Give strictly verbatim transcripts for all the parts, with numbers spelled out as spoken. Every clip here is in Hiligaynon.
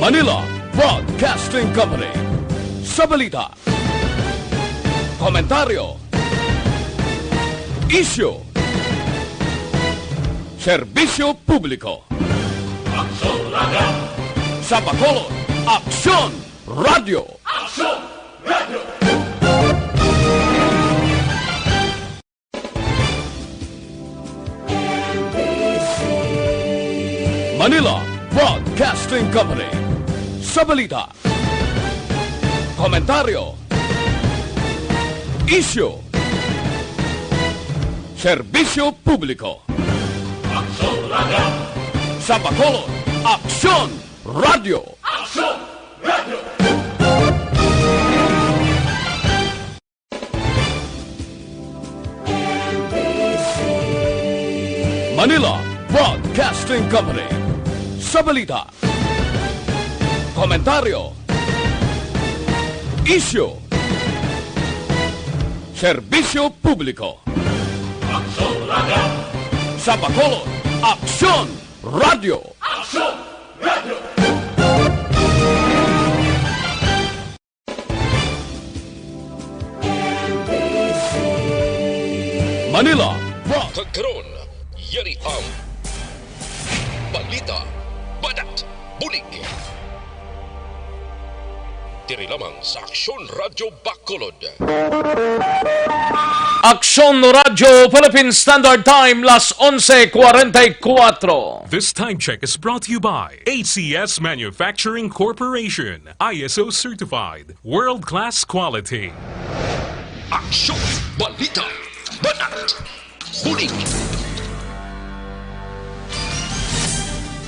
Manila Broadcasting Company. Sa balita, komentaryo, isyu, serbisyo publiko. Aksyon Radyo. Sa Bacolod, Aksyon Radyo. Aksyon Radyo. Manila Broadcasting Company. Sa balita, komentaryo, isyu, serbisyo publiko. Aksyon Radyo. Sa Bacolod, Aksyon Radyo. Aksyon Radyo. Manila Broadcasting Company. Sa balita, komentaryo, isyu, serbisyo publiko. Aksyon Radyo. Sa Bacolod, Aksyon Radyo. Aksyon Radyo. Manila, Broad. Kag karon, yari ang balita, banat, bulig. Diri lamang sa Aksyon Radyo Bacolod. Aksyon Radyo Philippine Standard Time, las onse cuarenta y cuatro. This time check is brought to you by A C S Manufacturing Corporation, I S O certified, world-class quality. Aksyon, balita, banat, bulig.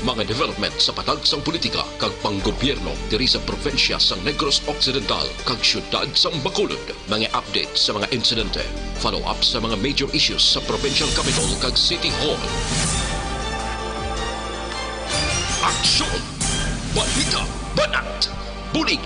Mga development sa patagsang politika kag panggobyerno diri sa probinsya sang Negros Occidental kag siyudad sang Bacolod. Mga update sa mga insidente, follow-up sa mga major issues sa provincial capital kag city hall. Aksyon! Balita! Banat! Bulig!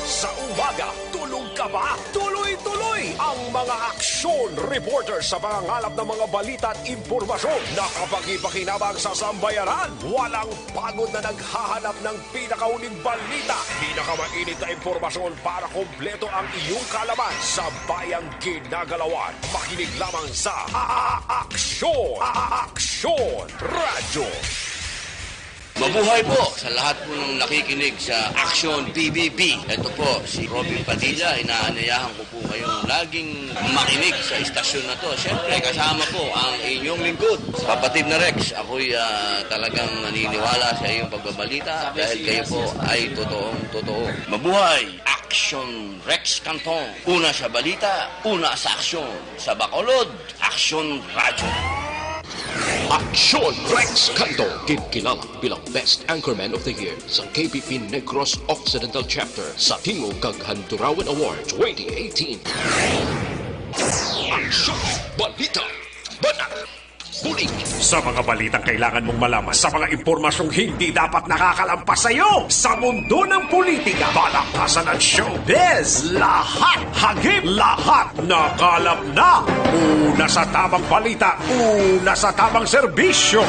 Sa umaga, tulog ka ba? Tuloy-tuloy ang mga aksyon reporter sa pangangalap ng mga balita at impormasyon na kapakipakinabang sa sambayanan. Walang pagod na naghahanap ng pinakauling balita, pinakamainit na impormasyon para kompleto ang iyong kaalaman sa bayang ginagalawan. Makinig lamang sa A-, A-, Aksyon, A-, A-, Aksyon Radyo. Mabuhay po sa lahat po ng nakikinig sa Aksyon P B B. Ito po si Robin Padilla, inaanayahan ko po kayong laging makinig sa istasyon na to. Siyempre, kasama po ang inyong lingkod, Kapatid na Rex. Ako'y, ah, talagang naniniwala sa iyong pagbabalita dahil kayo po ay totoong totoo. Mabuhay! Aksyon Rex Canton. Una sa balita, una sa aksyon. Sa Bacolod, Aksyon Radyo. Aksyon Rex Canton, ginkilala bilang Best Anchorman of the Year sa K P P Negros Occidental Chapter sa Tingog kag Handurawan Award twenty eighteen. Aksyon, balita, banat, bulig. Sa mga balitang kailangan mong malaman, sa mga impormasyong hindi dapat nakakalampas sa iyo, sa mundo ng politika, palakpasan at showbiz, lahat, hagip, lahat, nakalap na. Una sa tamang balita, una sa tamang serbisyo.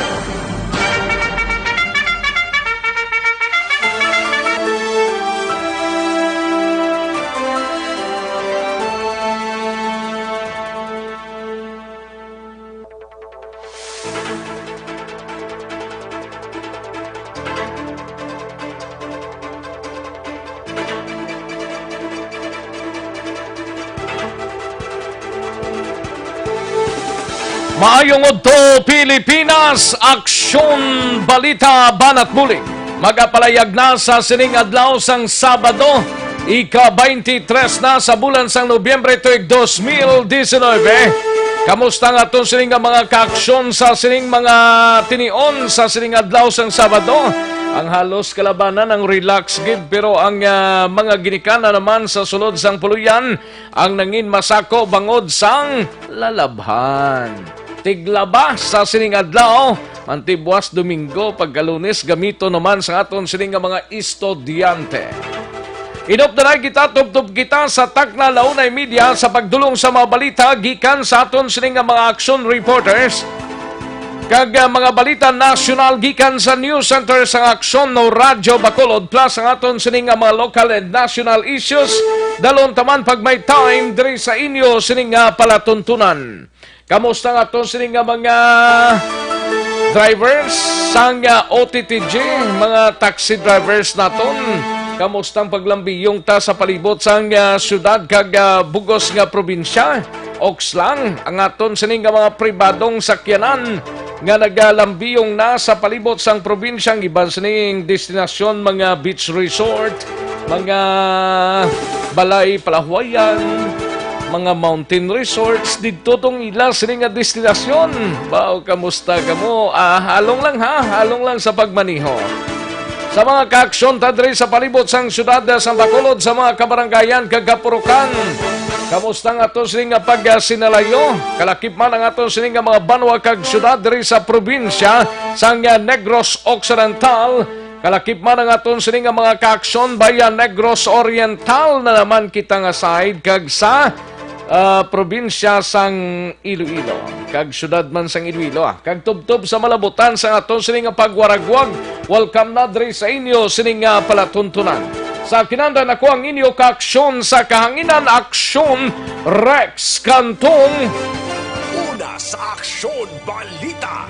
Maayong udto, Pilipinas! Aksyon, balita, banat bulig. Magapalayag na sa sining adlaw sang Sabado, ika-twenty-three na sa bulan sang Nobyembre tuig dos mil disinuybe. Kamusta ang aton sining nga mga kaaksyon sa sining mga tinion sa sining adlaw sang Sabado? Ang halos kalabanan ang relax gid, pero ang, ah, mga ginikanan naman sa sulod sang puloy-an ang nangin masako bangod sang lalabhan. Tiglaba sa sining adlaw, manti buas Domingo, pagka Lunes, gamiton naman sa aton sining nga mga estudyante. Inop na lang kita, tubtob kita sa Takna Launay Media sa pagdulong sa mga balita gikan sa aton sining nga mga action reporters. Kag, ah, mga balita nasyonal gikan sa News Center sang Aksyon no Radyo Bacolod, plus ang aton sini nga mga local and national issues. Dalon taman pag may time diri sa inyo sini nga palatuntunan. Kamusta ang aton sini nga mga drivers sang, ah, O T T G, mga taxi drivers naton? Kamusta ang paglambiyong ta sa palibot sang, ah, syudad kag, ah, bugos nga probinsya? Oks lang ang aton sini nga mga pribadong sakyanan nga nagalambiyong na sa palibot sang probinsya. Ang iban sining destinasyon, mga beach resort, mga balay palahuwayan, mga mountain resorts, didto tong ila sini nga destinasyon. Baw, kamusta kamo? Ah, halong lang ha, halong lang sa pagmaneho. Sa mga kaaksyon ta diri sa palibot sang siyudad sa Bacolod, sa mga kabarangayan kag kapurukan, kamusta ang aton sini nga pagsinalayo? Kalakip man ang aton sini nga mga banwa kag siyudad diri sa probinsya sang Negros Occidental. Kalakip man ang aton sini nga mga kaaksyon, baya Negros Oriental na naman kita nga side kag sa ah, probinsya sang Iloilo, kag siyudad man sang Iloilo, ah, kag tubtob sa malabutan sang aton sini nga pagwaragwag. Welcome na diri sa inyo sini nga palatuntunan. Sa kinahanglan, ako ang inyo kaaksyon sa kahanginan, Aksyon Rex Cantong. Una sa Aksyon Balita.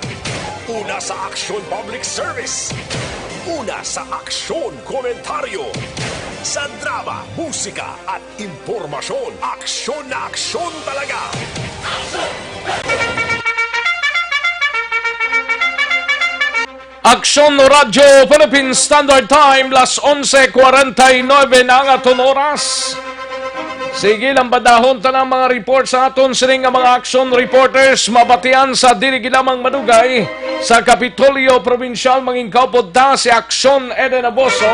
Una sa Aksyon Public Service. Una sa Aksyon Komentaryo. Sa drama, musika, at impormasyon, aksyon na aksyon talaga. Aksyon Radyo Philippine Standard Time, las onse cuarenta y nueve na ang aton oras. Sige lang, badahon ta ng mga report sa aton sining nga mga action reporters, mabatian sa dili lamang madugay sa Kapitolyo Provincial. Mangin kaupod ta si Aksyon Eden Aboso.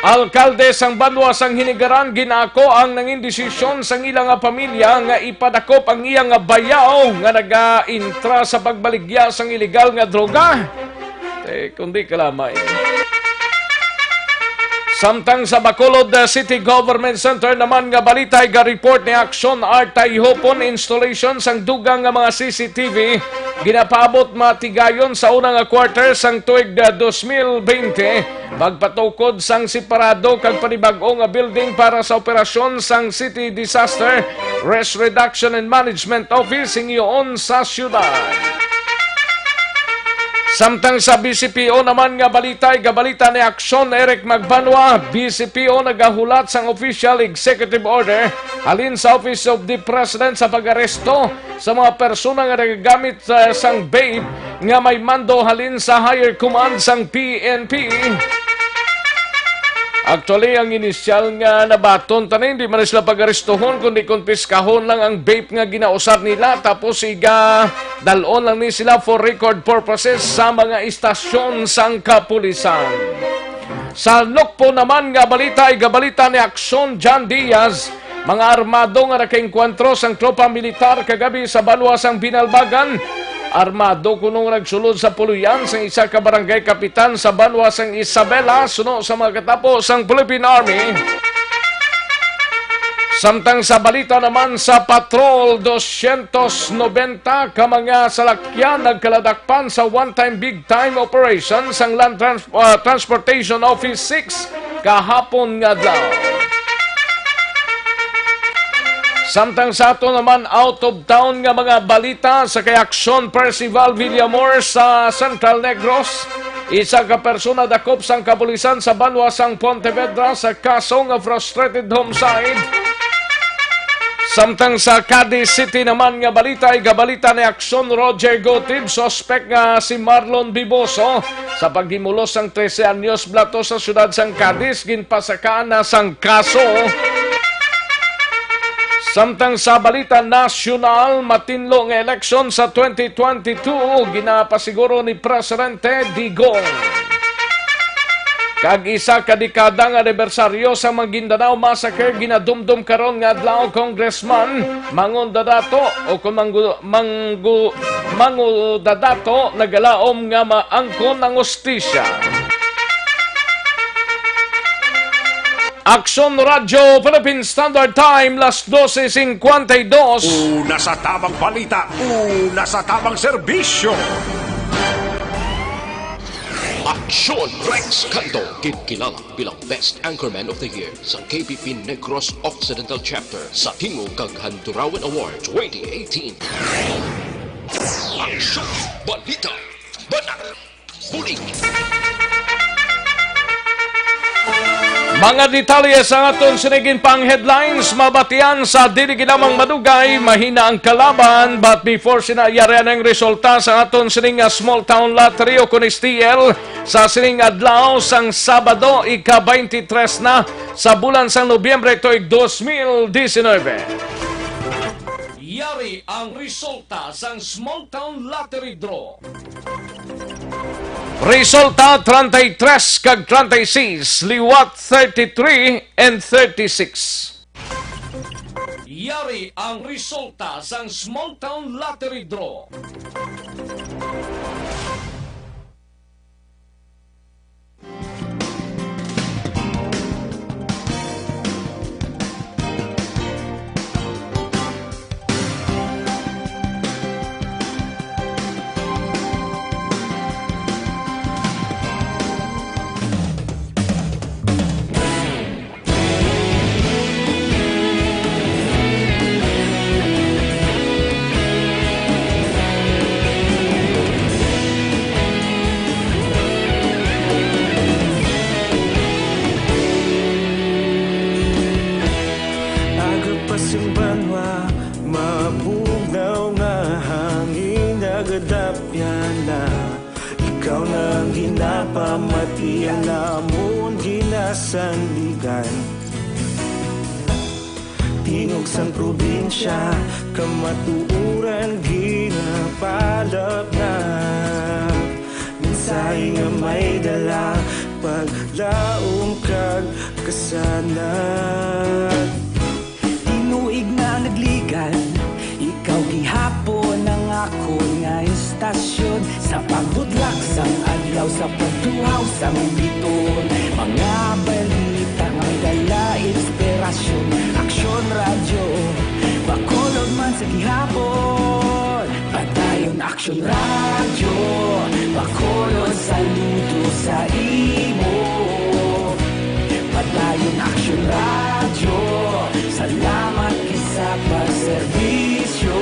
Alkalde sang banwa sang Hinigaran ginaako ang nangin desisyon sang ila nga pamilya nga ipadakop ang iya nga bayaw nga naga-intra sa pagbaligya sang iligal nga droga. Eh, kundi kalamay. Samtang sa Bacolod, uh, City Government Center naman nga balita, iga-report ni Action Art Tayhopon installation sang dugang nga mga C C T V ginapaabot matigayon sa una nga quarter sang tuig, uh, dos mil bente. Magpatukod sang separado kag panibag-o nga building para sa operasyon sang City Disaster Risk Reduction and Management Office hingyoon sa siyudad. Samtang sa B C P O naman nga balita, igabalita ni Aksyon Eric Magbanwa, B C P O nagahulat sang official executive order halin sa Office of the President sa pag-aresto sa mga persona nga nagagamit, eh, sang vape nga may mando halin sa higher command sang P N P. Actually, ang inisyal nga nabaton tanan, hindi man sila pag-arestuhon, kundi kumpiskahon lang ang vape nga ginausar nila, tapos iga dalon lang ni sila for record purposes sa mga istasyon sang kapulisan. Sa Nukpo naman nga balita, igabalita ni Aksyon John Diaz, mga armado nga nakaengkwentro sang tropa militar kagabi sa banwa sang Binalbagan. Armado kuno nga nagsulod sa puloy-an sang isa ka barangay kapitan sa banwa sang Isabela, suno sa mga katapo sang Philippine Army. Samtang sa balita naman, sa Patrol dosyentos nobenta ka mga salakyan nagkaladakpan sa one-time big-time operation sang Land Trans-, ah, Transportation Office six kahapon nga adlaw. Samtang sa ato naman out of town nga mga balita, sa kay Aksyon Percival Villamor sa Central Negros, isa ka persona dakop sang kapulisan sa banwa sang Pontevedra sa kaso nga frustrated homicide. Samtang sa Cadiz City naman nga balita, igabalita ni Aksyon Roger Gotib, suspek nga si Marlon Biboso sa paghimulos sang trese anyos balato sa siyudad sang Cadiz, ginpasakaan na sang kaso. Samtang sa balita nasyonal, matinlo nga eleksyon sa twenty twenty-two, ginapasiguro ni Presidente Digong. Kag isa ka dekada nga anibersaryo sa Maguindanao Massacre ginadumdom karon nga adlaw, Congressman Mangun Dadato, o kung Manggu-, Manggu-, Mangu Dadato, nagalaom nga maangkon ang hustisya. Aksyon Radyo Philippine Standard Time, las doce cincuenta y dos. Una sa tamang balita, una sa tamang serbisyo. Aksyon Rex Canto, ginkilala bilang Best Anchorman of the Year sa K P P Negros Occidental Chapter sa Tingog kag Handurawan Award twenty eighteen. Aksyon, balita, banat, bulig. Mga detalye sa aton sining pang headlines, mabatian sa dili ginamang madugay, mahina ang kalaban. But before sina, yari ang resulta sa aton sining nga small town lottery o kun S T L sa sining adlaw sang Sabado, ika twenty-three na sa bulan sang Nobyembre tuig dos mil diecinuebe. Yari ang resulta sang Small Town Lottery Draw. Resulta, treinta y tres kag treinta y seis, liwat thirty-three and thirty-six. Yari ang resulta sang Small Town Lottery Draw. Aga pa sing banwa, mabugnaw nga hangin nagadapyan na. Ikaw na ang ginapamati, ang amon ginasandigan. Tingog sang probinsya, kamatuoran ginapalapnap. Mensahe nga may dala, paglaom kag kasanag. Tinuig na nagligad, ikaw gihapon ang akon nga istasyon. Sa pagbutlak sang adlaw, sa pagtuhaw sang biton, mga balita nga may dala inspirasyon. Aksyon Radyo, Bacolod man sa gihapon. Padayon Aksyon Radyo, Bacolod, saludo sa imo. Padayon Aksyon Radyo, salamat gid sa pagserbisyo.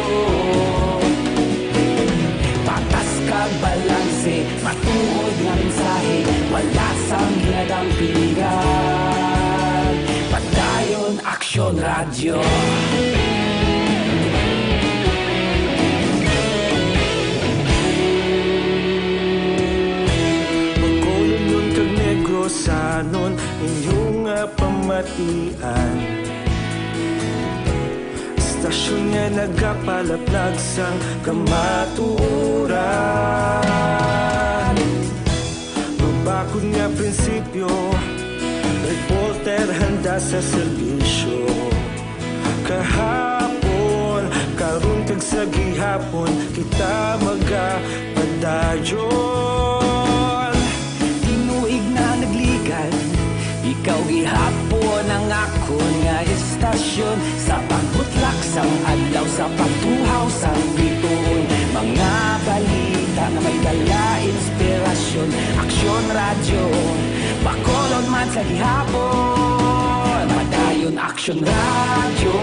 Patas kag balanse, matuod nga mensahe, wala sang ginadampigan. Padayon Aksyon Radyo. Bacolodnon kag Negrosanon, inyo nga pamatian. Istasyon nga nagapalaplag sang kamatuoran. Mabakod nga prinsipyo, reporter handa sa serbisyo. Kahapon, karon kag sa gihapon, kita magapadayon. Tinuig na nagligad, ikaw gihapon ang akon nga istasyon. Sa pagbutlak sang adlaw, sa pagtuhaw sang bituon, mga balita nga may dala inspirasyon. Aksyon Radyo, Bacolod man sa gihapon. Padayon Aksyon Radyo,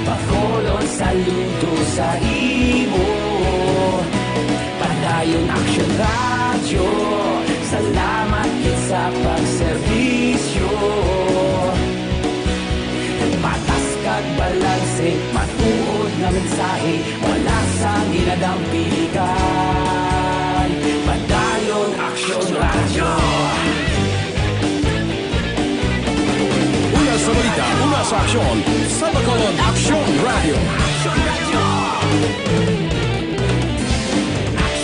Bacolod, saludo sa imo. Padayon Aksyon Radyo, salamat gid sa pagserbisyo. Patas kag balanse, matuod nga mensahe, wala sang ginadampigan. Padayon Aksyon Radyo. Una sa balita, una sa aksyon, sa Bacolod, Aksyon Radyo.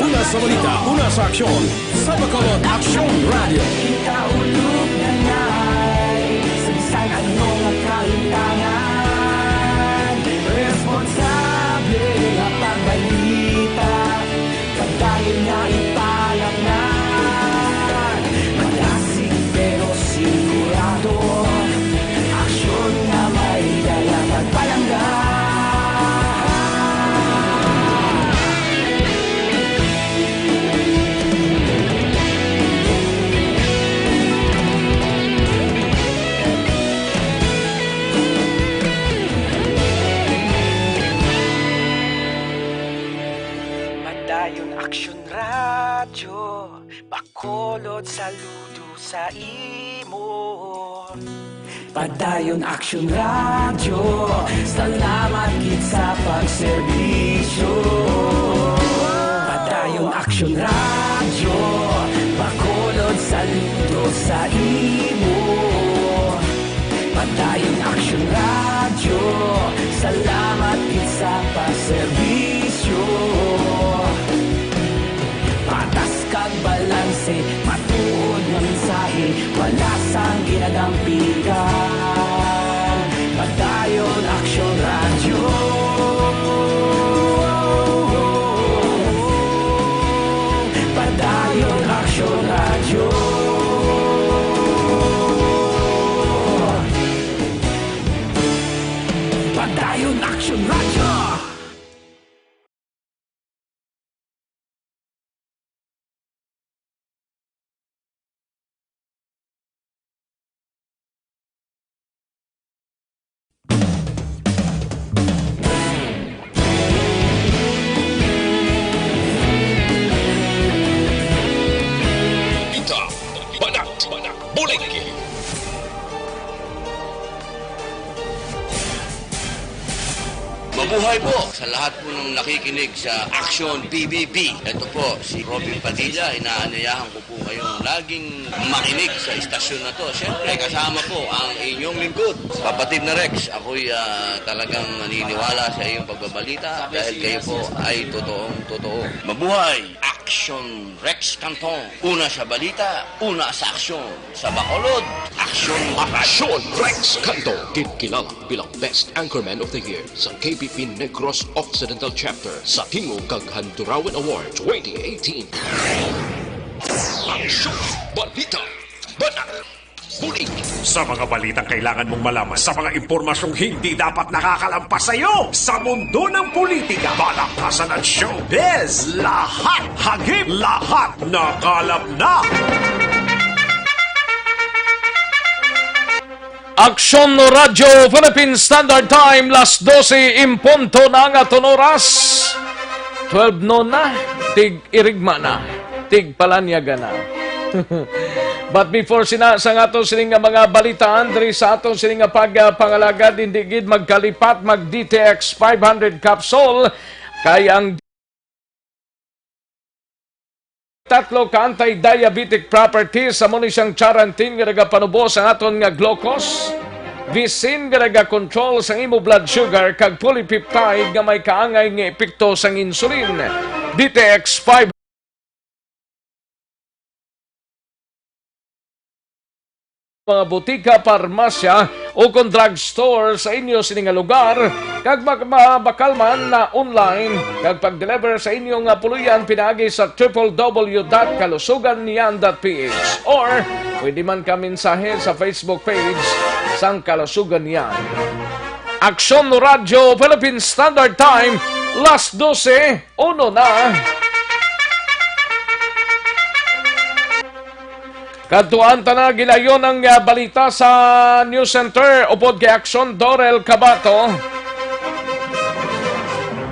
Una sa balita, una sa aksyon, sa Bacolod, Aksyon Radyo. Kita ulog na ngay, sa bisan ano nga kahitangan, responsable nga pagbalita, padayon nga ipalapngan. Madasig pero sigurado, Bacolod, saludo sa imo. Padayon Aksyon Radyo, salamat gid sa pagserbisyo. Padayon Aksyon Radyo, Bacolod, saludo sa imo. Padayon Aksyon Radyo, salamat gid sa pagserbisyo. Patas kag balanse, matuod nga mensahe, wala sang ginadampigan. Padayon Aksyon Radyo. Padayon Aksyon Radyo. Padayon Aksyon Radyo. Balita, banat, bulig. Mabuhay po sa lahat po ng nakikinig sa Action P B B. Ito po si Robin Padilla, inaanyayahan ko po kayong laging makinig sa istasyon na to. Siyempre, kasama po ang inyong lingkod, Kapatid na Rex. Ako'y, ah, talagang naniniwala sa iyong pagbabalita dahil kayo po ay totoong totoo. Mabuhay! Action Rex Canton. Una sa balita, una sa aksyon. Sa Bacolod, Action Rex. Action Rex Canton, ginkilala bilang Best Anchorman of the Year sa K P P Negros Occidental Chapter sa Tingog kag Handurawan Award twenty eighteen. Aksyon, balita, banat, bulig. Sa mga balitang kailangan mong malaman, sa mga impormasyong hindi dapat nakakalampas sa iyo, sa mundo ng politika, palakpasan at showbiz, lahat hagip, lahat nakalap na. Aksyon Radyo Philippine Standard Time, las dose en punto na nga aton oras. Twelve noon na, tig-irigma na, tigpalanyaga na. But before sina, sa aton sini nga mga balita, Andre, sa aton sini nga pagpangalagad, hindi gid magkalipat, mag D T X five hundred capsule, kay ang tatlo ka anti-diabetic properties, amo ni siyang Charantin nga nagapanubo sa aton nga glucose, Visin nga nagakontrol sang imo blood sugar, kag polypeptide nga may kaangay nga epekto sang insulin. D T X five mga butika, parmasya, o kon drugstore sa inyo sini nga lugar, kag mag-, mabakal man na online, kag pag-deliver sa inyo nga puloy-an pinaagi sa triple W dot kalusugan niyan dot P H, or pwede man ka mensahe sa Facebook page sang Kalusugan Niyan. Aksyon Radyo Philippine Standard Time, las dose, uno na. Kadtuan ta na gilayon ang, ah, balita sa News Center upod kay Aksyon Dorel Cabato.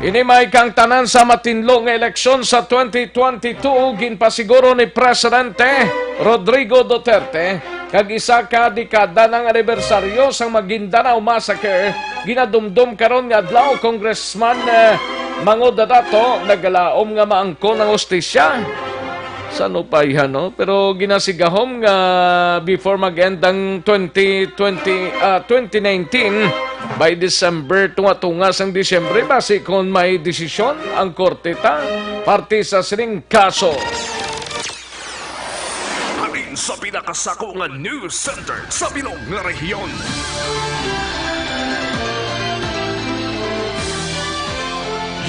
Ini may kaangtanan sa matinlo nga eleksyon sa twenty twenty-two, ginpasiguro ni Presidente Rodrigo Duterte, kag isa ka dekada na nga anibersaryo sang Maguindanao Massacre, ginadumdom karon nga adlaw, Congressman, eh, Mango Dadato, nagalaom nga maangkon ang hustisya. Sa nupay, ha, no? Pero ginasigahom nga before mag-end ang twenty twenty, ah, twenty nineteen, by December, tunga-tunga sang Disyembre, basi kon may desisyon ang korte ta parte sa sining kaso. Halin sa pinakasako nga news center sa bilog nga rehiyon.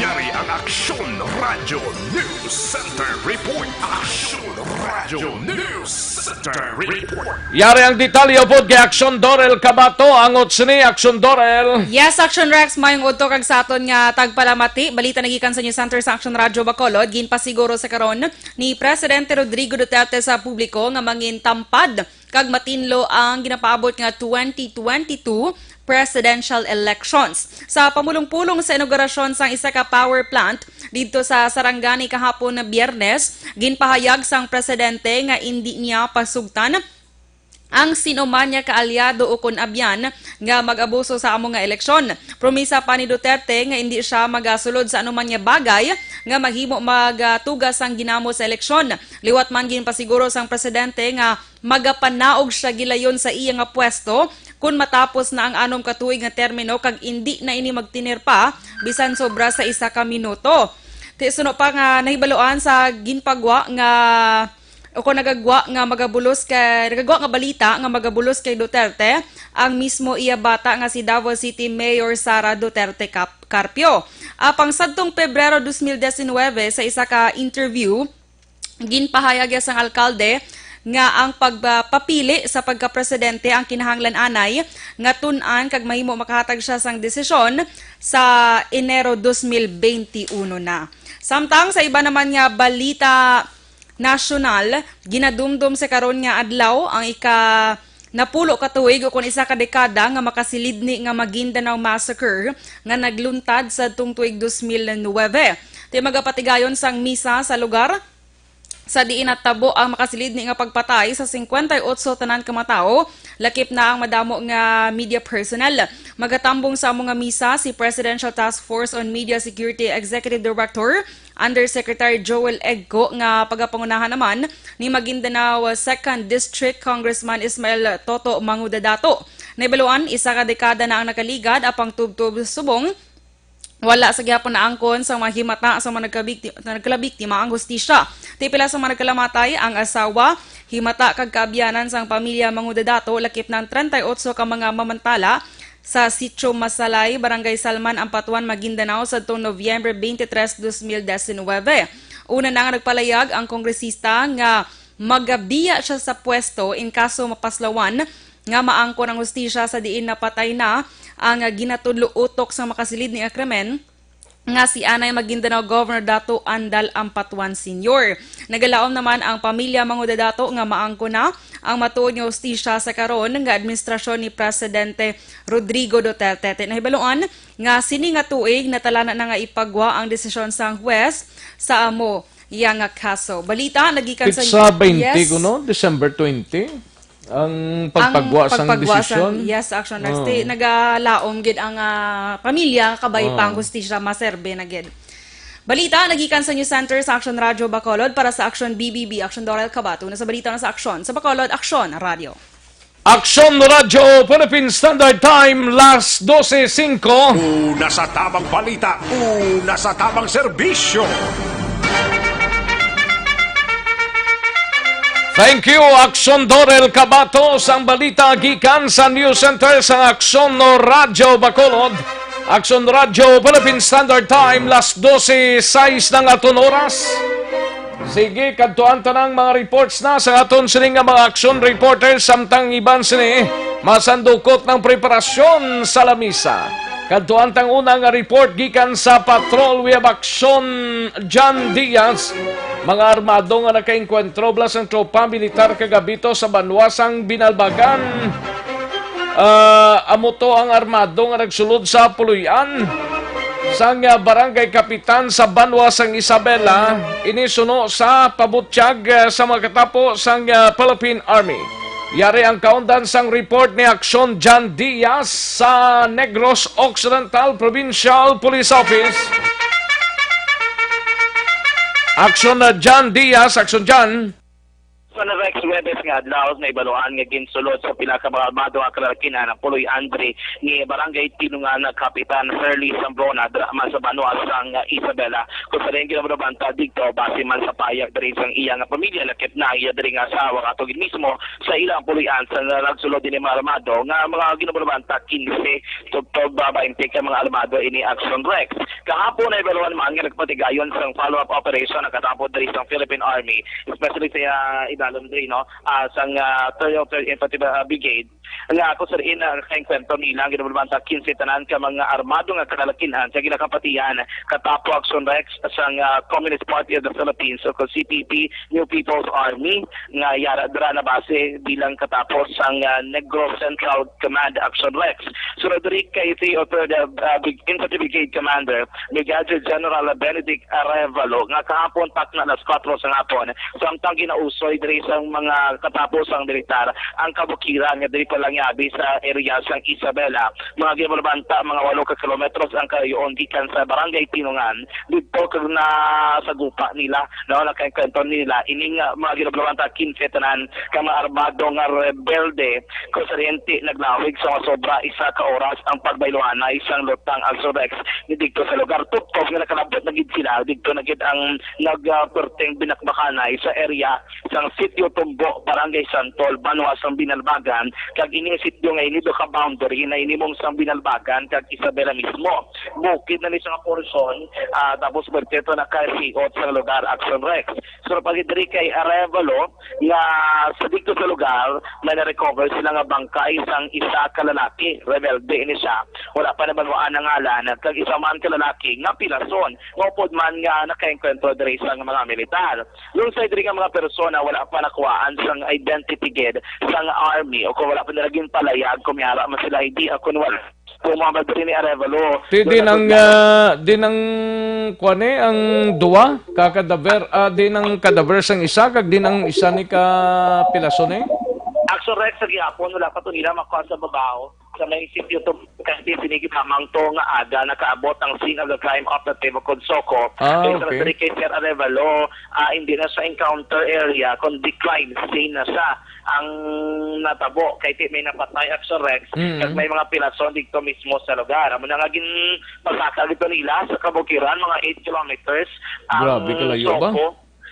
Yari ang Aksyon Radyo News Center Report. Aksyon Radyo News Center Report. Yari ang detalye upod kay Aksyon Dorel Cabato. Angot sini, Aksyon Dorel. Yes, Aksyon Rex, mayong udto kag sa aton nga tagpalamati. Balita nagikan sa News Center sa Aksyon Radyo Bacolod. Ginpasiguro sa karon ni Presidente Rodrigo Duterte sa publiko nga mangintampad kag matinlo ang ginapaabot nga twenty twenty-two presidential elections. Sa pamulong-pulong sa inaugurasyon sang isa ka power plant didto sa Sarangani kahapon na Biyernes, ginpahayag sang presidente nga indi niya pasugtan ang sino man nga kaalyado o kon abyan nga mag-abuso sa amo nga eleksyon. Promisa pa ni Duterte nga indi siya magasulod sa anuman nga bagay nga mahimo magatuga sang ginamo sa eleksyon. Liwat man, ginpasiguro sang presidente nga magapanaog siya gilayon sa iya nga pwesto kon matapos na ang anom ka tuig nga termino kag indi na ini magtener pa bisan sobra sa isa ka minuto. Ti suno pa nga nahibaluan sa ginpagwa nga o kon nagagwa nga magabulos kay, nagagwa nga balita nga magabulos kay Duterte ang mismo iya bata nga si Davao City Mayor Sara Duterte Cap-, Carpio. Apang sadtong Pebrero dos mil diecinuebe, sa isa ka interview, ginpahayag ya sang alkalde nga ang pagpapili sa pagkapresidente ang kinahanglan anay nga tun-an kag mahimo makahatag siya sang desisyon sa Enero dos mil benti uno na. Samtang sa iba naman nga balita nasyonal, ginadumdom sa karon nga adlaw ang ika napulo ka tuig o kon isa ka dekada nga makasilidni nga Maguindanao Massacre nga nagluntad sadtong tuig dos mil nuebe. Ti magapatigayon sang misa sa lugar sa diin natabo ang makasilidni nga pagpatay sa singkwenta y otso tanan ka mga tawo, lakip na ang madamo nga media personnel. Magatambong sa amo nga misa si Presidential Task Force on Media Security Executive Director Undersecretary Joel Egco, nga pagapangunahan naman ni Maguindanao Second District Congressman Ismael Toto Mangudadato. Nahibaluan, isa ka dekada na ang nakaligad, apang tubtob subong wala sa gihapon naangkon sa mga himata sa mga nagkabikti-, nagkalabiktima ang hustisya. Ti pila sa mga nagkalamatay, ang asawa, himata kag kaabyanan sang pamilya Mangudadato, lakip na ang treinta y ocho ka mga mamantala sa Sitio Masalay, Barangay Salman, Ampatuan, Maguindanao, sadtong Nobyembre twenty-three, dos mil diecinuebe. Una na nga nagpalayag ang kongresista nga magabiya siya sa pwesto in kaso mapaslawan nga maangkon ang hustisya sa diin napatay na ang ginatudlo utok sa makasilidni nga krimen nga si anay Maguindanao Governor Dato Andal Ampatuan Senior. Nagalaom naman ang pamilya Mangudadato nga maangkon na ang matuod nga hustisya sa karon nga administrasyon ni Presidente Rodrigo Duterte. Ti nahibaluan nga sini nga tuig natalana na nga ipagwa ang desisyon sang huwes sa amo iya nga kaso. Balita nagikan sa Petsa twenty Yes. Kuno, December twenty, ang Ang pagpagwa sang pagpagwa sang, desisyon. Yes, Action Rex. Oo. Ti nagalaom gid ang, ah, pamilya, kabay pa ang Oo. hustisya, maserbe na gid. Balita nagikan sa News Center sa Action Radio Bacolod para sa Action B B B, Action Dorel Cabato. Na sa balita na sa Action sa Bacolod, Action Radio. Action Radio Philippine Standard Time, las dose singko. Una sa tamang balita, una sa tamang serbisyo. Thank you, Action Dorel Cabato, sang balita gikan sa News Center sang Action Radio Bacolod. Action Radio Philippine Standard Time, las dose sais na nga aton oras. Sige, kadtuan ta nang mga reports na sa aton sini nga mga action reporters, samtang iban sini masandukot ng preparasyon sa lamisa. Kadtuan tang una nga report gikan sa Patrol, we have Action John Diaz. Mga armado nga nakaengkwentro bala sang tropa militar kagabito sa banwa sang Binalbagan. Ah, amo to ang armado nga nagsulod sa puloy-an sang, ah, barangay kapitan sa banwa sang Isabela, ini suno sa pabutyag, ah, sa mga katapo sang, ah, Philippine Army. Yari ang kaundan sang report ni Action John Diaz sa Negros Occidental Provincial Police Office. Action na John Diaz, Action John. Sa Rex, Huwebes nga adlaw, nahibaluan nga ginsulod sa pila ka mga armado nga kalalaki-an ang puloy-an diri ni Barangay Tinungan Kapitan Hurley Zambrona, dira man sa banwa sang Isabela. Kung sa rin ginamulabanta dito, base man sa payag diri sang iya nga pamilya, lakip na ang iya diri nga asawa nga tugid mismo sa ilang puloy-an sa nagsulod din mga armado nga mga ginamulabanta quince tubtob, ah, bainte ka mga armado ini Action Rex. Kahapon, nahibaluan man nga nagpatigayon sang follow-up operation ang katapo diri sa Philippine Army, especially sa, ah, idalom diri, no, ah, sang, ah, third, third Infantry, ah, Brigade. Nga ako sa diin, ah, nakaengkwentro nila ang ginabulbanta kinse tanan ka mga armado nga kalalakihan sa ginakapatihan katapo Action Rex sang, ah, Communist Party of the Philippines o kon C P P, New People's Army, nga yara dira na base bilang katapo sang, ah, Negros Central Command Action Rex. Sunod diri kay si Other, ah, Brig-, Infantry Brigade Commander Brigadier General Benedict Arevalo nga kahapon takna alas kuwatro sa hapon, samtang ginausoy diri sang mga katapo sang militar ang kabukiran nga diri pa lang yabi sa area sang Isabela. Mga ginabulbanta, mga walo ka kilometros ang kalayo-on gikan sa Barangay Tinungan, didto kag nasagupa nila, no, nakaengkwentro nila ining, ah, mga ginabulbanta kinse tanan ka mga armado nga rebelde. Kung sa diin naglawig sa masobra isa ka oras ang pagbayluhanay sang lutang Action Rex ni didto sa lugar, tubtob nga nakalabot na gid sila, didto na gid ang nagperteng binakbakanay sa area sang Sitio Tumbo, Barangay Santol, banwa sang Binalbagan, kag ini nga sitio nga ini daw ka boundary na hinimong sang Binalbagan kag Isabela mismo. Bukid na ni sa nga porsyon, ah, tapos perteng na kasiot sang lugar Action Rex. Sunod pa gid diri kay Arevalo, nga sa didto sa lugar may na-recover sila nga bangkay sang isa ka lalaki, rebelde ini siya. Wala pa nabanwaan ang ngalan, kag isa man ka lalaki nga pilason, nga upod man nga nakaengkwentro diri sang mga militar. Lunsay diri nga mga persona wala pa nakuhaan sang identity gid sang army, o kung wala pa nila ginpalayag kung may ara man sila I D o kung wala. Kung mga diri ni Arevalo, Ti, doon din na ang, gud na ah, din ang, kuwan eh, ang duwa ka kadaver, ah, din ang kadaver sang isa, kag din ang isa ni ka pilason eh. Action Rex sa gihapon, wala pa to nila makuha sa babaw. Sa may sitio to, kasi sinigit lamang to nga aga nakaabot ang scene of the crime operative o kon SOCO. Ah, Kaya sa okay. Diri kay Sir Arevalo, ah, hindi na sa encounter area, kung decline scene na siya ang natabo. Kay ti may napatay Action Rex, Mm. kag may mga pilason dito mismo sa lugar. Amo na nga gin pasaka dito nila sa kabukiran, mga eight kilometers. Ang Grabe, kalayo ba? SOCO.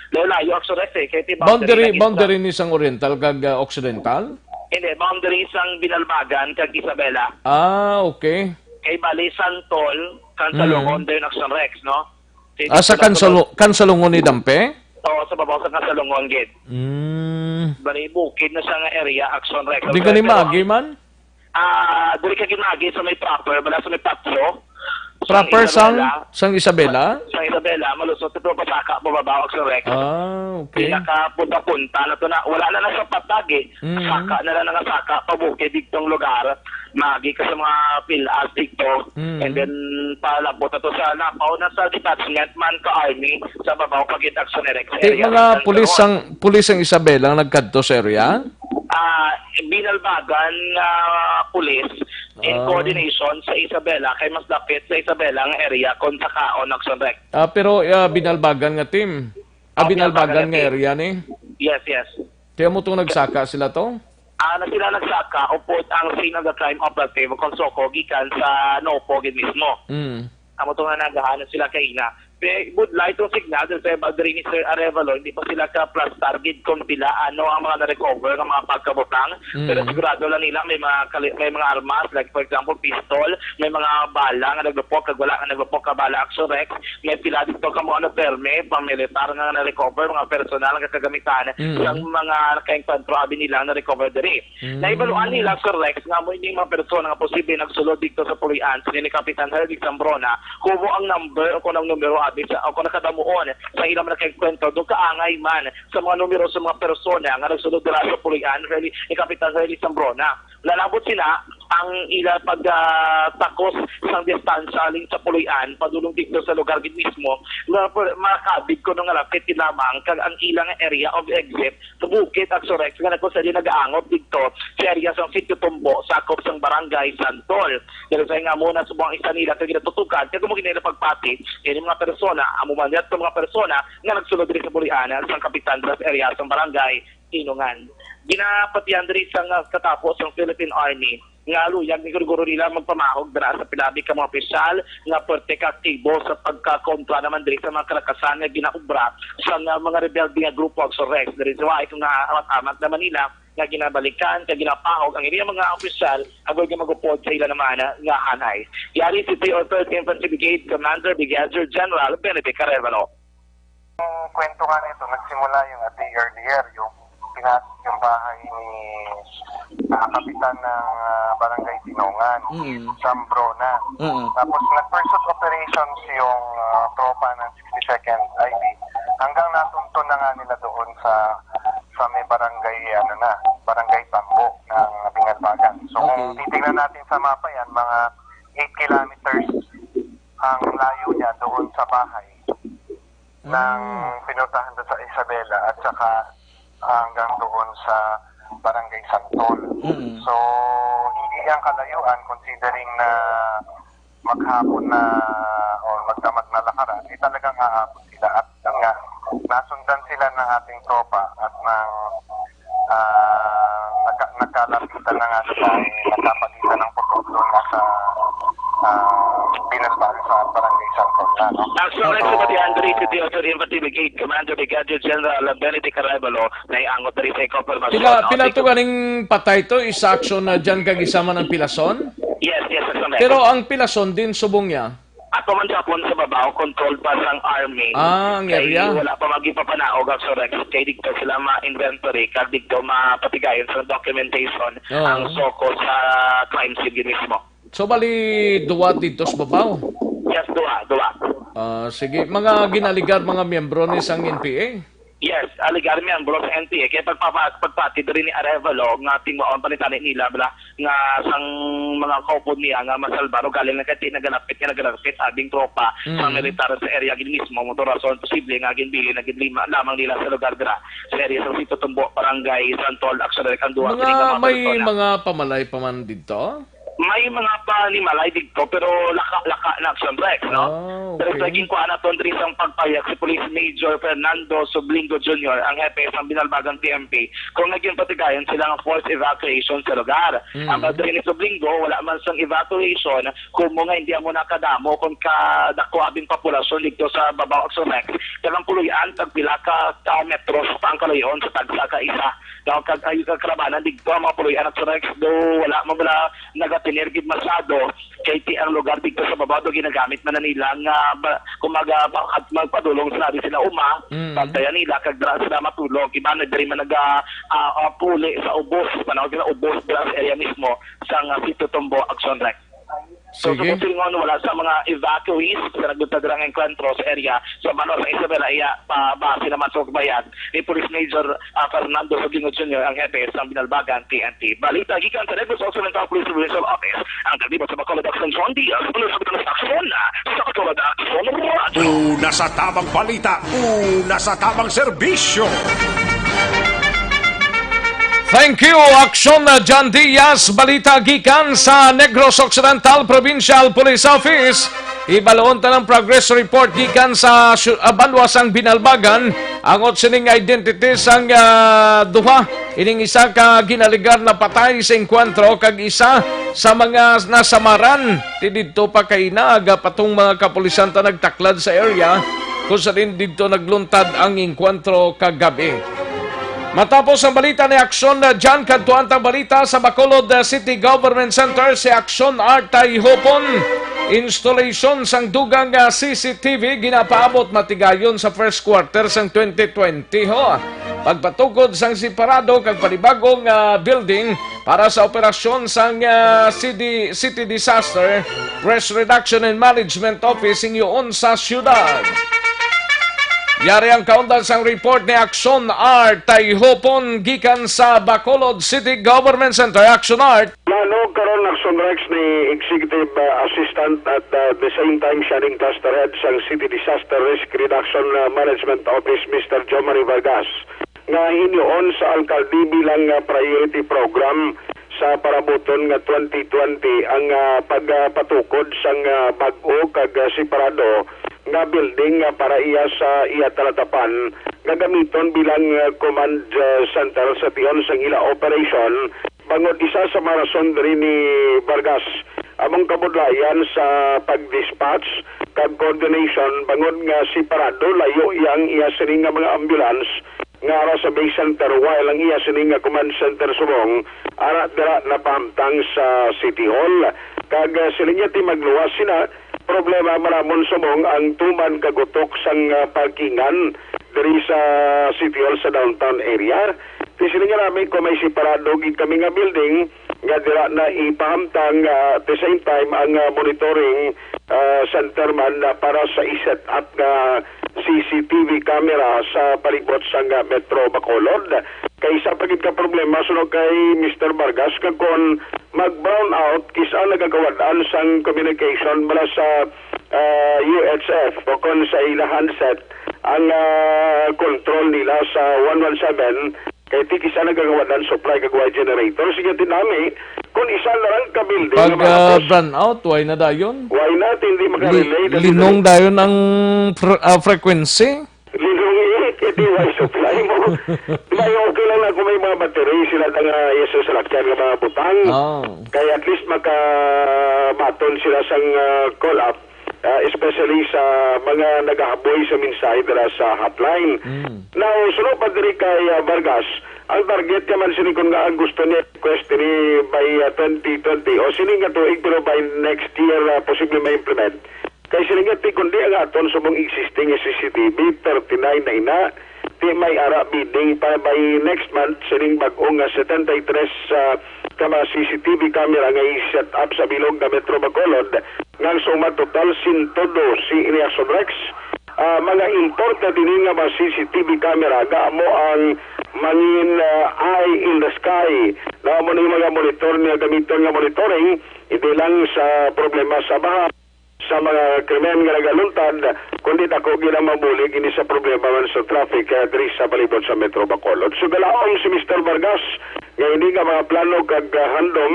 Layo-layo, Action Rex, eh. Kay ti Boundary, boundary boundary ni sang Oriental kag, ah, Occidental? Hindi, boundary sang Binalbagan kag Isabela. Ah, okay. Kay bali, Santol, Kansalungon, Mm. dayon Action Rex, no? Kay Ah, sa dito sa Kansalo-, Kansalungon ni Dampe? Oo, sa babaw sa Kansalungon, gid. Mm. Bali, bukid na siya nga area, Action Rex. Di Ang gani Kansalungon, maagi man? Ah, diri ka ginagi sa may proper, wala sa may patio. Proper Sa sang, Isabela. sang Isabela? Sa Isabela, malusot ito, pasaka, pababa, Action Rex. Ah, okay. Pinakapunta-punta na to na, wala na nasa patag eh. Mm. Saka na lang nga saka, pabukid ditong lugar, magi ka sa mga pilas dito, Mm. and then palabot na to sa Napaw, na sa detachment man ka army, sa babaw pag Action Rex Ti area. mga Ang pulis Taron. ang, pulis ang Isabela ang nagkadto sa area? Ah, Binalbagan nga pulis in Ah. coordination sa Isabela, kay mas dapit sa Isabela nga area kon sa Kaon, Action Rex. Ah, pero, ah, Binalbagan nga team. Ah, Ah, Binalbagan Binalbagan nga team. area ni? Yes, yes. Kaya mo tong nagsaka sila to? Ah, na sila nagsaka, upod ang scene of the crime operative, kon SOCO, gikan sa Nopo gid mismo. Mm. Amo to nga nagahan sila kaina. Pe-, budlay tong signal, diri sa iba diri ni Sir Arevalo, hindi pa sila ka-plus target kung pila ano ang mga na-recover nga mga pagkabutang. Mm. Pero sigurado lang nila may mga kali-, may mga armas, like for example, pistol, may mga bala nga naglupok, kag wala nga naglupok ka bala, Action Rex, may pila dito ka mga ano, perme, pamilitar nga na-recover, mga personal nga kagamitan, Mm. sang mga nakaengkwentro abi nila na-recover diri. Mm. Naibaluan nila, Sir Rex, nga mo ining mga persona nga posible nagsulod dito sa Puloy-an, sini ni Kapitan Hervey Zambrona, kumo ang number o kung ang numero abi sa, o kung nakadamuon sa ilang mga nakaengkwentro, do kaangay man sa mga numero sa mga persona nga nagsulod dira sa Puloy-an, Hervey, ni Kapitan Hervey Zambrona. Lalabot sila ang ila pag, ah, takos sang distansya halin sa Puloy-an, padulong dito sa lugar gid mismo, nga per-, makakabig kuno nga lapit gid lamang kag ang ilang area of exit sa bukid, Action Rex, nga nagkonsede nagaangot didto sa area sang Sitio Tumbo, sakop sang Barangay Santol. Pero sa nga muna subong ang isa nila kag ginatutukan kag mo ginila pagpati ini mga persona, amo man yadto mga persona nga nagsulod diri sa Bulian sang Kapitan sa area sang Barangay Tinungan. Ginapatihan diri sang katapo sang Philippine Army nga luyag ni guro-guro nila magpamahog dira sa pilabi ka mga opisyal nga pwerte ka aktibo sa pagkakontra naman diri sa mga kalakasan nga ginaobra sa nga mga rebelde nga grupo, Action Rex. Diri sa wai kung nga amat-amat naman nila nga ginabalikan kag ginapahog ang ilang mga opisyal, ang mga magupod sa ila naman nga hanay. Yari si Three oh third Infantry Brigade Commander Brigadier General Benedict Arevalo. Ang kwento nga nito, nagsimula yung a day earlier, yung pina-, yung bahay ni, ah, kapitan ng, ah, Barangay Tinongan, Mm. Sam Brona. Mm. Tapos nag-pursuit operations yung, ah, tropa ng sixty-second I B hanggang natunto na nga nila doon sa, sa may barangay, ano na, Barangay Tambo ng Binalbagan. So, kung Okay. titignan natin sa mapa yan, mga eight kilometers ang layo niya doon sa bahay ng Mm. pinuntahan doon sa Isabela at saka hanggang doon sa Barangay Santol. Mm. So, hindi yan kalayuan considering na maghapon na o magdamag na lakaran, eh, talagang aabot sila. At yun nga, nasundan sila ng ating tropa at ng, ah, nagka-, nagkalapitan na nga sila, eh, nagkapagitan ng putok doon nga sa, ah, Binalbagan sa Barangay Santol na, no? Ang sunod sa Oo. Batihan diri, City Authority Investigative Commander Brigadier General Benedict Arevalo, naiangot diri sa ikaw, Pila, Formacion. Pila to ganing patay to, isa action na dyan kag isa man ang pilason? Yes, yes, sir. Pero ang pilason din subong niya? Ato man sa, sa babaw, control pa sang army. Ah, ang Kay area. Wala pa magipapanaog ang Sorex. Kay dito sila ma-inventory, kag dito mapatigayon sa documentation Oo. ang soko sa crime scene mismo. So, bali, duwa dito sa babaw? Yes, duwa, duwa. Ah, sige. Mga ginaligar, mga miyembro ni sang N P A? Yes, aligar miyembro sa N P A. Kaya pagpapa-, pagpati diri ni Arevalo nga tingwaon pa ni tani nila bala nga sang mga kaupod niya nga masalbar o galing na kay nagalapit nga nagalapit abing tropa sa Mm. militar sa area gid mismo, motor rason posible nga ginbilin na gid lima lamang nila sa lugar dira sa area sa Sitio Tumbo, Barangay Santol, actually, ang duha Mga kini nga mga may persona. Mga pamalay pa man dito? May mga panimalay dito, pero laka-laka na, Action Rex, no? Ah, Pero okay. Sa ginkuha naton diri sang pagpahayag si Police Major Fernando Sublingo Junior, ang hepe sang Binalbagan P M P, kung naging patigayon sila nga forced evacuation sa lugar. Mm. Ang padre ni Sublingo, wala man sang evacuation, kumo nga hindi amo nakadamo kung kadako abing populasyon dito sa Babaw Action Rex. Kag ang puloy-an, tag pila ka, ka metros pa ang kalayon sa tagsa ka isa. Daw kag ay kakarabanan dito ang mga puloy-an at sa Rex, do wala man bala nagatener gid masyado, kay ti ang lugar dito sa babaw do ginagamit man na nila nga ba, kumaga, ba-, at magpadulong sila di sila uma, Mm. bantayan nila kag dira sila matulog. Iba na diri man naga, ah, ah, puli sa ubos, panawag nila ubos dira sa area mismo sang, ah, Sitio Tumbo Action Rex. So, Sige. Sa Kutingon, wala sa mga evacuees sa nagdutag ang engkwentro sa area. Sa Banwa sa Isabela, iya pa base naman sa bayad ni Police Major, ah, Fernando Sabino Junior, ang hepe sang Binalbagan P N P. Balita gikan sa Negros Occidental Police Provincial Office. Ang kalibot sa Bacolod, Action John Diaz, Police Kapitan sa Aksyon, ah, sa Bacolod, Action Radio. Una sa tamang balita, una sa tamang serbisyo. Thank you, Action John Diaz. Balita gikan sa Negros Occidental Provincial Police Office. Ibaloon ta ng progress report gikan sa syu-, ah, banwa sang Binalbagan. Angot sining identity sang, ah, duha. Ining isa ka ginaligar na patay sa engkwentro kag isa sa mga nasamaran. Ti didto pa kay nagapatong mga kapulisan ta nagtaklad sa area kung sa din didto nagluntad ang engkwentro kagabi. Matapos ang balita ni Aksyon na dyan, kadtuan tang balita sa Bacolod, uh, City Government Center, si Aksyon Art Tayhopon. Installation sang dugang, uh, C C T V ginapaabot matigayon sa first quarter sang twenty twenty, ho. Pagpatukod sang separado kag panibagong, uh, building para sa operasyon sang, uh, C D, City Disaster Risk Reduction and Management Office inyoon sa siyudad. Yari ang kaundan sang report ni Aksyon Art Tayhopon gikan sa Bacolod City Government Center. Aksyon Art. Nanog karon, Aksyon Rex, ni Executive, uh, Assistant at, uh, the same time siya ning Cluster Head sang City Disaster Risk Reduction, uh, Management Office, Mister Jomari Vargas, nga hinyoon sa alkalde bilang, ah, priority program sa parabuton nga twenty twenty ang, ah, pagpatukod sang, ah, bag-o kag, ah, separado nga building nga para iya sa iya talatapan nga gamiton bilang, ah, command, ah, center sa tion sang ila operasyon. Bangod isa sa mga rason diri ni Vargas, among kabudlayan sa pag-dispatch kag coordination, bangod nga separado layo iya ang iya sini nga mga ambulance nga ara sa base center, while ang iya sini nga command center subong ara dira napahamtang sa City Hall. Kag, ah, sila niya ti magluwas sina, problema man namon subong ang tuman kag utok sang, ah, parkingan diri sa City Hall sa downtown area. Ti sila niya namin kung may separado gid kami nga building, nga dira na ipahamtang, ah, at the same time ang, ah, monitoring, ah, center man na para sa i-set up nga C C T V camera sa palibot sang, ah, Metro Bacolod. Kay isa pa gid ka problema suno kay Mister Vargas nga kon mag-brown out, kis-a nagakawad-an sang communication bala sa, ah, U H F o kon sa ila handset ang, ah, control nila sa one one seven. Kay ti kis-a nagakawad-an supply kag way generator. Sige, tinami, kung isa na lang ka building Pag nga ah, mahapos, brown out, why na dayon? Why not? Hindi Li- makarelate ang linong internet. Dayon ang fr- ah, frequency? Linong it, iti way supply mo. May okay lang na kung may mga battery sila nga yes, sa salakyan nga mga butang. Oh. Kaya at least makabaton sila sang ah, call up. Ah, especially sa mga nagahaboy sa mensahe dira sa hotline. Mm. Now, suno pa diri kay, ah, Vargas, ang target ka man sini kung nga ang gusto niya request ni by, ah, twenty twenty o sini nga tuig pero by next year, ah, posible ma-implement. Kay sini nga ti kundi ang aton subong existing nga C C T V, thirty-nine na ina, ti may ara bidding pa by next month sining bag-o nga seventy-three, ah, ka mga C C T V camera nga i-set up sa bilog nga Metro Bacolod, nga ang suma total sento dose ini Action Rex. Ah, mga imported ini nga mga C C T V camera nga amo ang mangin, ah, eye in the sky. Na amo ni mga monitor nga gamiton nga monitoring, hindi lang sa problema sa baha, sa mga krimen nga nagaluntad, kundi dako gid ang mabulig ini sa problema man sa traffic, ah, diri sa palibot sa Metro Bacolod. So, galaom si Mister Vargas nga hindi nga mga plano kag, ah, handom,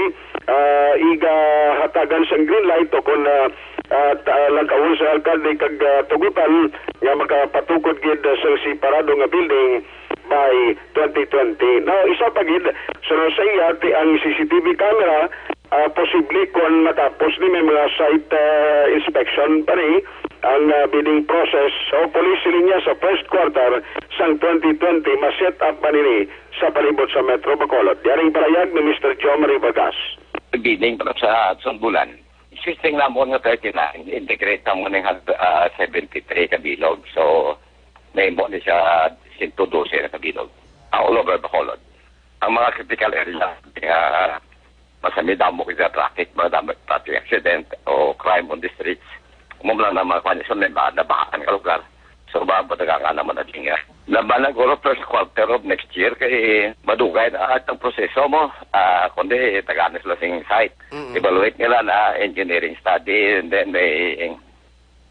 ah, igahatagan sang green light o kon, ah, ah, ta- langkawon sa alkalde kag, ah, tugutan nga makapatukod gid, ah, sa separado nga building by twenty twenty. Now, isa pa gid, sunod sa iya, ti ang C C T V camera, ah, posible kon matapos ni may mga site, ah, inspection pa ni ang, ah, bidding process. Hopefully, siling niya sa first quarter sang twenty twenty, ma-set up pa nini sa palibot sa Metro Bacolod. Yaring palayag ni Mister Joe Marie Vargas. Bidding para sa sunod bulan. Existing namon nga thirty-nine, integrate namon ning, ah, seventy-three ka bilog. So, nahimo ni siya sento dose na ka bilog. All over Bacolod. Ang mga critical area, nga masami damo kita traffic, mga damo traffic accident o crime on the streets. Amo lang na mga kwan, so, may ba, nabahaan ka lugar. So, ba, ba, nagkakana mo na din nga. Laban na guro first quarter of next year, kay madugay na at ang proseso mo. Ah, kundi, tagaan sila sing site. Mm-mm. Evaluate nila na engineering study, and then may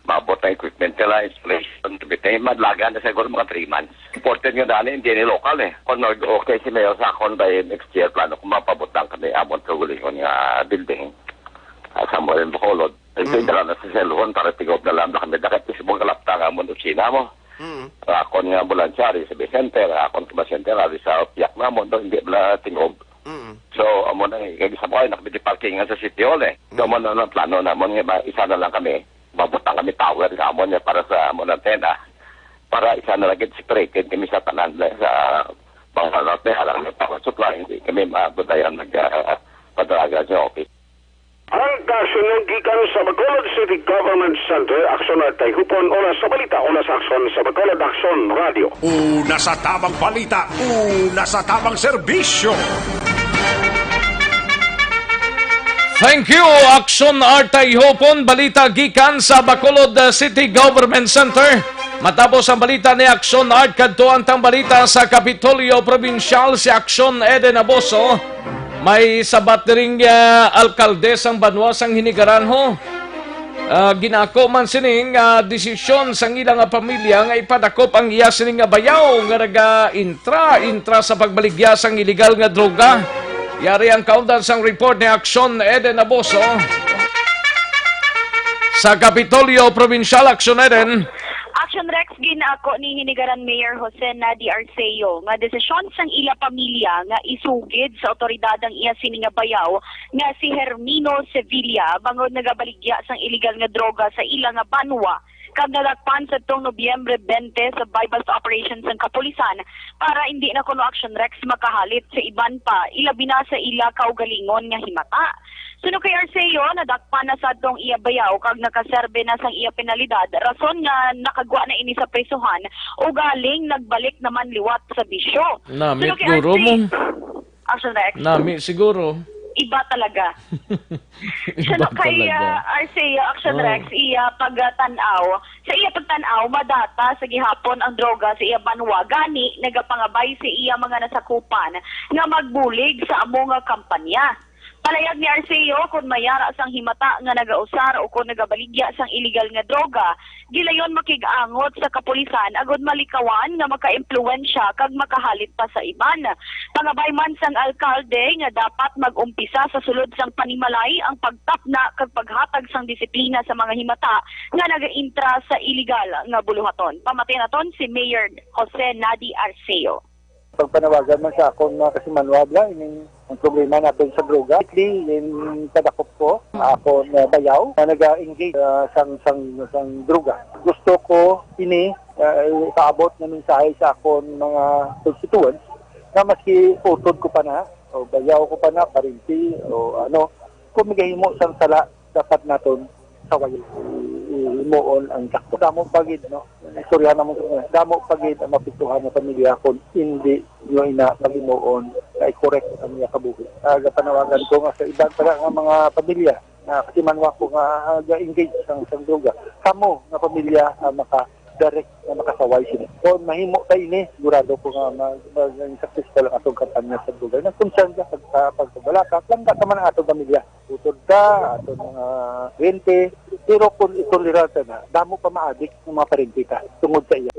maabot na equipment nila, installation, everything. Madlagan na siguro mga three months. Important nga daan, hindi ni local eh. Kung nag-okay si Mayor sa akon, by next year, plano ko mapabutang kami amon kaugalingon nga building. Ah, somewhere in Bacolod. Ito Mm. yung dala na sa cellphone para tig-off na lang na kami. Dakat isang kalapta nga amon opisina mo. Mm. Ang akon nga ambulansya, ari sa Vicente, ang akon sa Vicente, ari sa piyak namon, do, hindi bala tig-off. Mm. So, amo na, eh, kag sa Buhay, nakabili parkingan sa City Hall, eh. So, Mm. amo na ang plano namon, nga ba, isa na lang kami. Mabutang kami tower nga amon, eh, para sa amon antena. Para isa na lang, separated kami sa tanan, eh, sa mga norte, alang may power supply, hindi kami mabudayan mag, ah, padalagan sa office. Ang kasunod gikan sa Bacolod City Government Center, Aksyon at Tayhupon, oras sa balita, oras sa aksyon sa Bacolod, Aksyon Radio. Una sa tabang balita, una sa tabang serbisyo. Thank you, Aksyon Artay Hopon. Balita gikan sa Bacolod, uh, City Government Center. Matapos ang balita ni Aksyon Art, kadto ang tang balita sa Kapitolyo Probinsyal, si Aksyon Eden Aboso. May sabat diring, ah, alkalde sang banwa sang Hinigaran, ho. Ah, ginako man sining, ah, desisyon sang ila nga pamilya nga ipadakop ang iya sining nga bayaw nga naga-intra-intra sa pagbaligya sang iligal nga droga. Yari ang kaundan sang report ni Aksyon Eden Aboso. Sa Kapitolyo Probinsyal, Aksyon Eden. Action Rex, ginako ni Hinigaran Mayor Jose Nadi Arceo nga desisyon sang ila pamilya nga isugid sa awtoridad ang iya sini nga bayaw nga si Hermino Sevilla bangod nagabaligya sang iligal nga droga sa ila nga banwa kag nadakpan sa tong Nobyembre twenty sa buy-bust operation sang kapulisan para indi na kuno Action Rex makahalit sa iban pa, ilabi na sa ila kaugalingon nga himata. Suno kay Arceo, nadakpan na sadtong iya bayaw kag nakaserbe na sang iya penalidad, rason nga nakagwa na ini sa prisohan, ugaling nagbalik naman liwat sa bisyo. Nami Suno kay siguro Arce-, mo. Action Rex. Nami siguro. Iba talaga. Siya Iba no kay talaga. Ah, Arceo Action Oo. Rex, iya pagtan-aw. Sa iya pagtan-aw, madata sa gihapon ang droga sa iya banwa, gani nagapangabay sa iya mga nasakupan nga magbulig sa amo nga kampanya. Palayag ni Arceo, kon may ara sang himata nga nagausar o kon nagabaligya sang iligal nga droga, gilayon makig-angot sa kapulisan agud malikawan nga makaimpluwensya kag makahalit pa sa iban. Pangabay man sang alkalde nga dapat mag-umpisa sa sulod sang panimalay ang pagtapna kag paghatag sang disiplina sa mga himata nga nagaintra sa iligal nga buluhaton. Pamati naton si Mayor Jose Nadi Arceo. Pagpanawagan man sa akon mga kasimanwa, bla, ining ang problema naton sa droga. Lately, in kadakop ko, akon, uh, bayaw, na naga-engage, uh, sang, sang, sang droga. Gusto ko ini, uh, ipaabot na mensahe sa akon mga constituents na maski utod ko pa na, o bayaw ko pa na, parinti, o ano, kung magahimo sang sala, dapat naton sawayon, himuon ang sakto. Damo pa gid, no? Istorya namon sa mga, damo pa gid ang mapiktuhan nga pamilya kung hindi nyo ina paghimuon na i-correct ang iya kabuhi. Ah, gapanawagan ko nga sa iban pa nga mga pamilya na kasimanwa ko nga, ah, ga-engage sang, sang droga. Kamo nga pamilya, ah, maka-direct nga makasaway sini. Kung mahimo ta ini, sigurado ko nga mag, mag, maging successful ang atong kampanya sa droga. Nag-concern ka pag, ah, pagkabalaka, langga naman ang atong pamilya. Utod ta, aton mga paryente, pero kung itolerar ta na, damo pa maadik ng mga paryente ta tungod sa iya.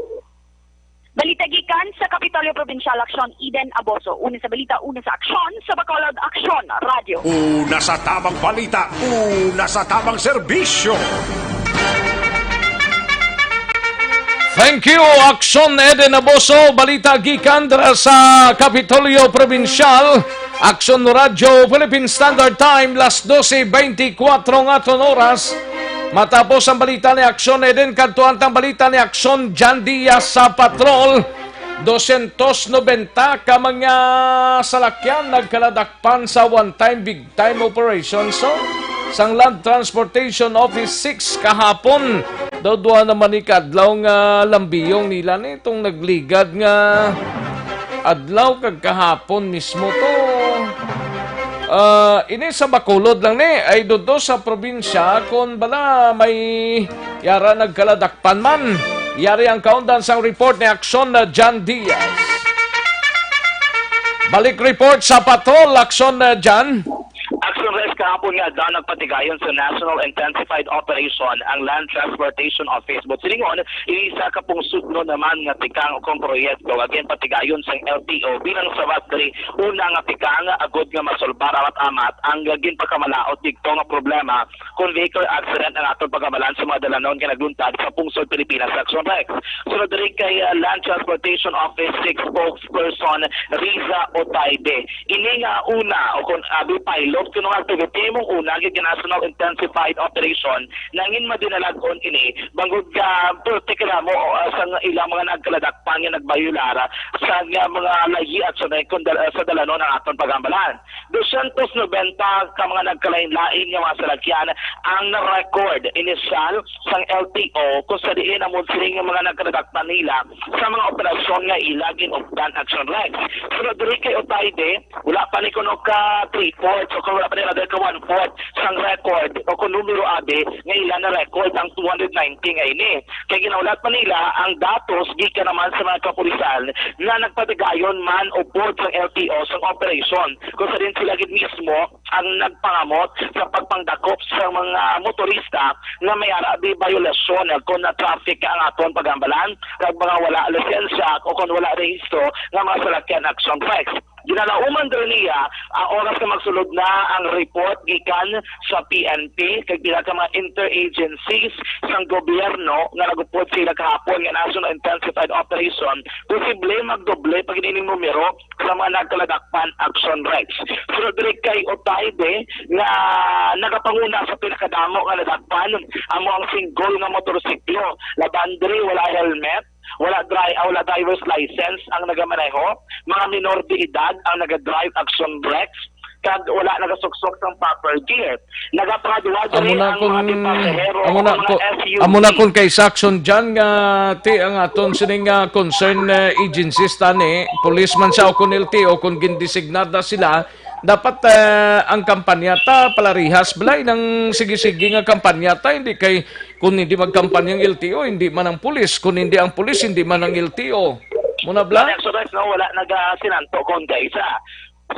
Balita gikan sa Kapitolyo Provincial, Aksyon, Eden Aboso. Una sa balita, una sa aksyon, sa Bacolod Aksyon Radio. Una sa tamang balita, una sa tamang serbisyo. Thank you, Aksyon Eden Aboso. Balita gikan dira sa Kapitolyo Provincial. Aksyon Radyo Philippine Standard Time, las doce veinticuatro nga aton oras. Matapos ang balita ni Aksyon Eden, kadtuan tang balita ni Aksyon Jan Diaz sa patrol. Dosyentos nobenta ka mga salakyan nagkaladakpan sa one-time big time operation so sang Land Transportation Office six kahapon. Daw duha naman ni kadlaw nga lambiyong nila ni itong nagligad nga adlaw kag kahapon mismo to. Ah, ini sa Bacolod lang ni, ay dudto sa probinsya kon bala may yara nagkaladakpan man. Yari ang kaundan sang report ni Aksyon na John Diaz. Balik report sa patrol, Aksyon na John. Action Rest kahapon nga adlaw nagpatigayon sa National Intensified Operation ang Land Transportation Office. But silingon, isa ka pungsod no naman nga tikang kung proyekto nga ginpatigayon sang L T O bilang sabat diri una nga tikang agod nga masulbar amat-amat ang ginpakamalaot didto nga problema kung vehicle accident ang atong pagamalan sa mga dalanon nga nagluntad sa pungsod Pilipinas. Action Rex. Sunod diri kay, ah, Land Transportation Office six spokesperson Riza Otaide. Ini nga una o kung abi pilot kuno nga activity mong una gid nga National Intensified Operation nangin madinalagon ini bangod nga perti kamo, ah, sa ilang mga nagkaladakpan nga nagbayulara sa nga mga layi at sa, sa dalanon ang aton pagamalan. Dosyentos nobenta ka mga nagkalain-lain nga mga salakyan ang na-record inisyal sang L T O kung sa diin amo sini nga mga nagkadagatan nila sa mga operasyon nga ila ginupdan. Action Rex. Pero diri kay Otaide, wala pa ni kuno ka three-fourths o kung wala pa ni another ka one-fourth sang record o kung numero abi nga ila na-record ang two hundred nineteen nga ini. Kay ginahulat pa nila ang datos gikan naman sa mga kapulisan nga nagpatigayon man upod sang L T O sang operasyon, kung sa din sila gid mismo ang nagpangamot sa pagpangdakop sa mga motorista nga may ara di biolasyon kon na traffic ang aton pagambalan kag mga wala lisensya o kon wala rehistro nga mga salakyan. Action Rex. Ginalauman daw niya ang oras nga magsulod na ang report gikan sa P N P kag pila ka mga interagencies sang gobyerno nga nagupod sila kahapon nga National Intensified Operation. Posible magdoble pa gid ining numero sa mga nagkaladakpan. Action Rex. Sunod diri kay Otaide nga nagapanguna sa pinakadamo nga nadakpan amo ang single nga motorsiklo. Laban diri wala helmet, wala dri-, ah, wala driver's license ang nagamaneho, mga minor de edad ang nagadrive. Action Rex, kag wala nagasuksok sang proper gear. Nagapangaduha diri ang mga pasahero amo na o mga kun-, S U V. Amo na kun kay Saxon John nga ti ang aton sining, ah, concern, eh, agencies tani, police man siya o kun L T O, kun gindesignada sila, Dapat, ah, ang kampanya ta palarihas, balay, nang sige-sige nga kampanya ta, hindi kay kung hindi magkampanya ang L T O, hindi man ang pulis, kung hindi ang pulis, hindi man ang L T O. Muna, bala? Wala, so, guys, no, wala nagasinanto kung kaisa.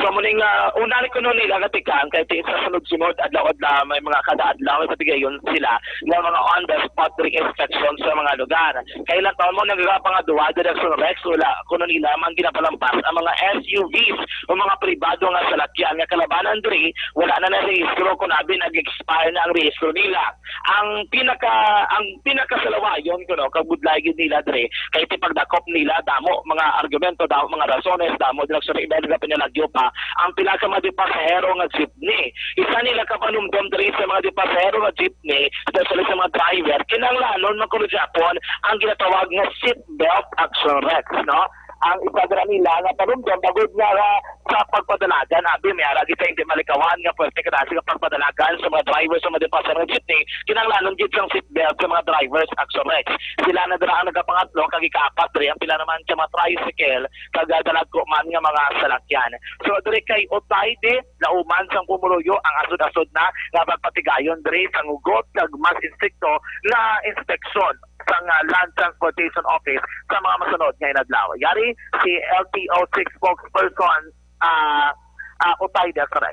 So, muning, ah, una ni kuno nila nga tikang kay ti sa sunod-sunod, adlaw-adlaw, may mga kada adlaw, may patigayon sila nga mga on-the-spot inspection sa mga lugar. Kay ilang taon mo nagapangaduwa, Director Rex, wala kuno nila man ginapalampas ang mga S U Vs o mga pribado nga salakyan nga kalabanan diri, wala na narehistro kung abi nag-expire na ang rehistro nila. Ang pinaka, ang pinakasalawayon kuno, kag budlay gid nila diri, kay ti pagdakop nila, damo mga argumento, damo mga rasones, damo dira sa iba nga pinalagyo pa, ang pila ka mga pasahero nga jeepney. Isa nila ka panumdom diri sa mga pasahero nga jeepney, especially sa mga driver, kinahanglanon man kuno gyapon ang ginatawag nga seat belt, Action Rex, no? Ang isa dira nila nga panumdom, bangod nga, ah, sa pagpadalagan, abi, may ara kita hindi malikawan nga pwerte kadasi nga pagpadalagan sa mga drivers sa mga pasahero nga jeepney, kinahanglanon gid sang seat belt sa mga drivers, Action Rex. Sila na dira ang nagapangatlo, kag ikaapat diri ang pila naman sa mga tricycle, kag, ah, dalagko man nga mga salakyan. So, diri kay Otaide, lauman sang pumuluyo ang asod-asod na nga pagpatigayon diri sa hugot kag mas estrikto na inspeksyon sang, ah, Land Transportation Office sa mga masunod nga inadlaw. Yari si L T O six spokesperson, ah, ah, Otaide Asaray.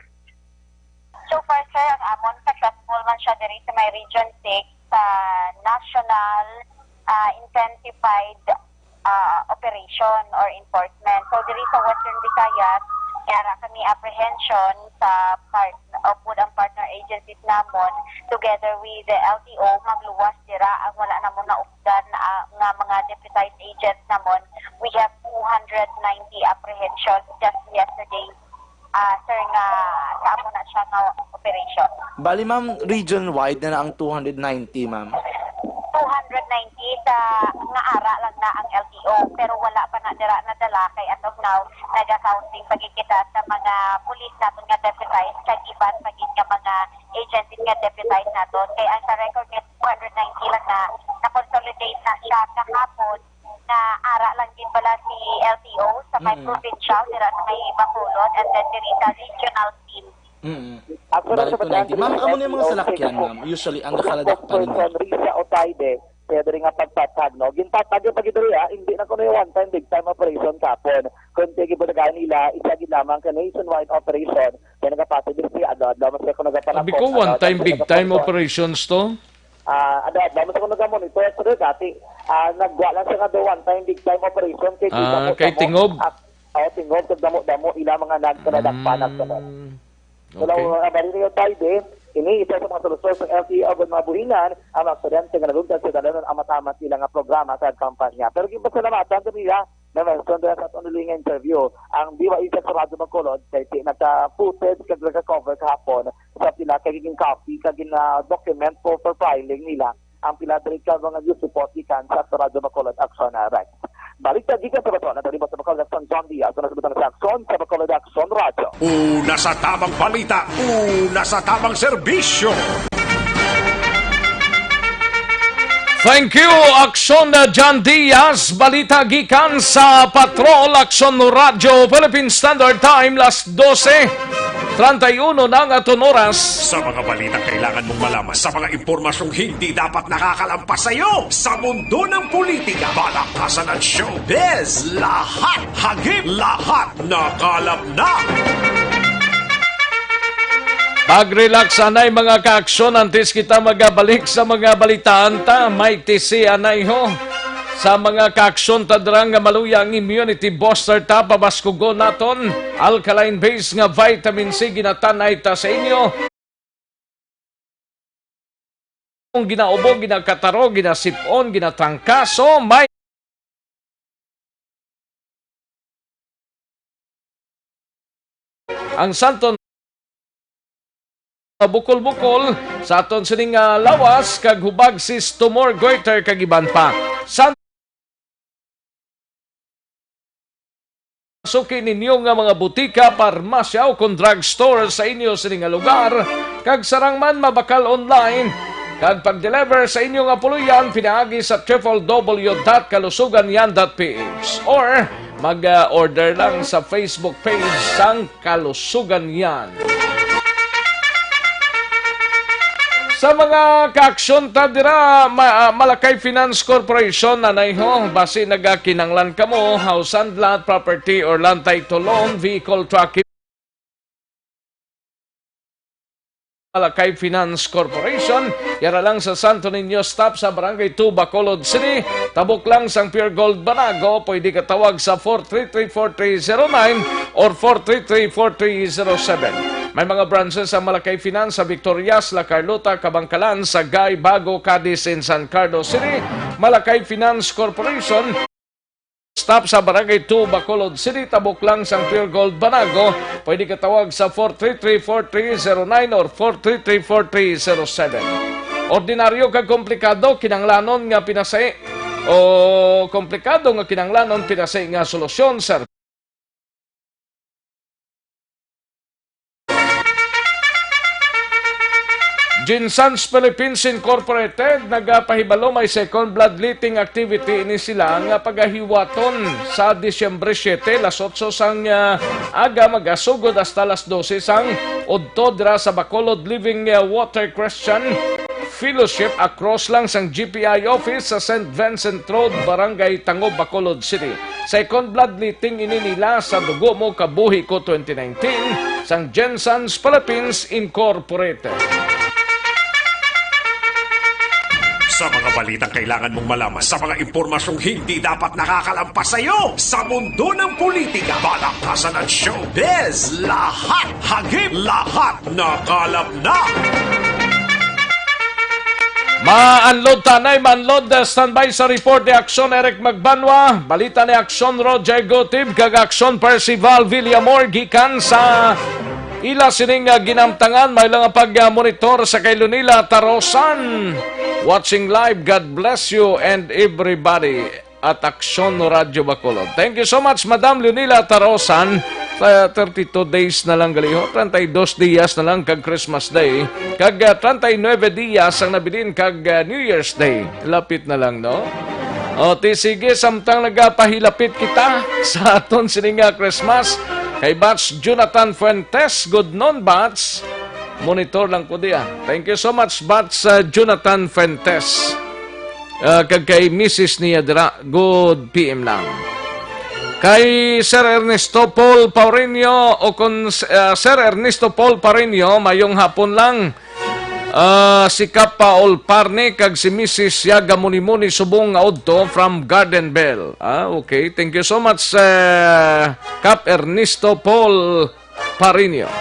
So far, sir, ang amon successful man siya diri sa may Region six sa national, ah, intensified, ah, operation or enforcement. So, diri sa Western Visayas, may ara kami apprehension sa part of ang partner agencies namon together with the L T O, magluwas dira ang wala namon naupdan, ah, nga mga deputized agents namon. We have two hundred ninety apprehensions just yesterday, ah, sir, nga sa amo na siya nga operation. Bali, ma'am, region-wide na na ang two hundred ninety, ma'am? Two hundred ninety sa nga ara lang na ang L T O, pero wala pa na dira nadala kay as of now, naga-counting pa gid kita sa mga pulis naton nga deputized kag iban pa gid nga mga agencies nga deputized naton. Kay ang sa record nga two hundred ninety lang na, na-consolidate na siya kahapon, na ara lang gid pala si L T O sa may Mm. provincial, dira sa may Bacolod, and then diri sa regional team. Mm. Ako Bali, sa two ninety. Ma'am, amo ni mga L T O salakyan, six ma'am. Usually, ang nakaladakpan nila. Spokesperson Risa Otaide, kaya diri nga pagpatag, no? Gintatag pa gid diri, ah, hindi na kuno yung one time, big time operation kapon. Kung tigibulagayan nila, isa gid lamang ka nationwide operation. Kaya nagapatid diri, adlaw-adlaw, mas kaya kung nagapanakop, Sabi ko, one adlaw-adlaw, time, big time nagapatid. Operations to? Ah, ano, damo sa mga gamon, ito, sir, dati, ah, nagwa lang siya nga daw one time, big time operation, kay Ah, tingog, kay damo, tingog. At, oh, tingog, kag damo-damo, ila mga nagkaladakpan, Mm. So, okay. Law, ah, bali niyo tayo din, ini isa sa mga solusyon sa L T O ug mga buhinan, ang mga estudyante nga nalugdan sa dalanon ang matamat nila nga programa sa kampanya. Pero ginpasalamatan kami niya, na mention doon sa aton nga interview. Ang D Y H sa Radyo Bacolod, kay ti-, nagka-footage kag nagka-cover kahapon sa pila ka giging copy kag gina-document for, for filing nila ang pila diri ka mga news report gikan sa Radyo Bacolod Action, ah, Rex. Balik ta gikan sa Bacolod, natalibot sa Bacolod Action, John Diaz, sa nagsabutan sa Action, sa Bacolod Action Radio. Una sa tamang balita, una sa tamang serbisyo. Thank you, Action na John Diaz. Balita gikan sa Patrol, Action Radio, Philippine Standard Time, las dose treinta y uno na ang aton oras. Sa mga balitang kailangan mong malaman, sa mga impormasyong hindi dapat nakakalampas sa iyo, sa mundo ng politika, balakasan at showbiz, lahat hagip, lahat nakalap na. Mag-relax anay, mga kaaksyon, antes kita magabalik sa mga balitaan ta. May tisi anay ho. Sa mga kaaksyon ta dira nga maluya ang immunity booster ta, pabaskugon naton. Alkaline base nga vitamin C ginatanay ta sa inyo. Ang ginaubo, ginakataro, ginasipon, ginatrangkaso, may ang santon bukol-bukol sa aton sining, ah, lawas kag hubag, cyst, tumor, goiter kag iban pa. San suki ninyo nga mga butika, parmasya, o kon drugstore sa inyo sini nga lugar, kag sarang man mabakal online, kag pag-deliver sa inyo nga puluyan pinaagi sa triple W dot kalusugan yan dot P H or Mag-order lang sa Facebook page sang Kalusugan Yan. Sa mga kaaksyon ta dira, ma-, ah, Malakay Finance Corporation, nanay ho, basi nagakinanglan kamo, house and lot, property or land title loan, vehicle, truck, Malakay Finance Corporation, yara lang sa Santo Niño, stop sa Barangay two, Bacolod City. Tabok lang sang Pure Gold Banago, pwede ka tawag sa four three three, four three zero nine or four three three, four three zero seven. May mga branches ang Malakay Finance sa Victorias, La Carlota, Kabankalan, Sagay, Bago, Cadiz, and San Carlos City. Malakay Finance Corporation, stop sa Barangay two, Bacolod City, tabok lang sang Pure Gold Banago. Pwede ka tawag sa four three three, four three zero nine or four three three, four three zero seven. Ordinaryo kag komplikado, kinanglanon nga pinasi o komplikado nga kinanglanon, pinasi nga solusyon, sir. Ginsans Philippines Incorporated nagapahibalo may second bloodletting activity ini sila nga pagahiwaton sa Disyembre siete, las otso sang, ah, aga, magasugod hasta las dose sang udto dira sa Bacolod Living, ah, Water Christian Fellowship, across lang sang G P I office sa Saint Vincent Road, Barangay Tangob, Bacolod City. Second bloodletting ini nila sa Dugo Mo Kabuhi Ko twenty nineteen sang Gensans Philippines Incorporated. Sa mga balitang kailangan mong malaman, sa mga impormasyong hindi dapat nakakalampas sa iyo, sa mundo ng politika, balaktasan at showbiz, lahat hagip, lahat nakalap na. Ma-unload tanay, ma-unload. Uh, standby sa report ni Aksyon Eric Magbanwa. Balita ni Aksyon Roger Gutib kag Aksyon Percival Villamor gikan sa ila sining, uh, ginamtangan. May lang pag-monitor sa kay Lunila Tarosan. Watching live. God bless you and everybody at Aksyon Radyo Bacolod. Thank you so much, Madam Leonila Tarosan. Sa thirty-two days na lang gali ho, treinta y dos dias na lang kag Christmas Day, kag, ah, treinta y nueve dias ang nabilin kag, ah, New Year's Day. Lapit na lang, no? O, ti sige, samtang nagapahilapit kita sa aton sini nga Christmas, kay Batch Jonathan Fuentes, good noon, Batch. Monitor lang ko diya. Thank you so much, Batch, ah, Jonathan Fuentes. Ah, kag kay misis niya dira, good P M lang. Kay Sir Ernesto Paul Paurinho, o kon, ah, Sir Ernesto Paul Paurinho, mayong hapon lang. Ah, si Kap Paul Parne kag si misis Yaga Munimuni subong nga udto from Garden Bell. Ah, okay. Thank you so much, eh, Kap Ernesto Paul Parinio.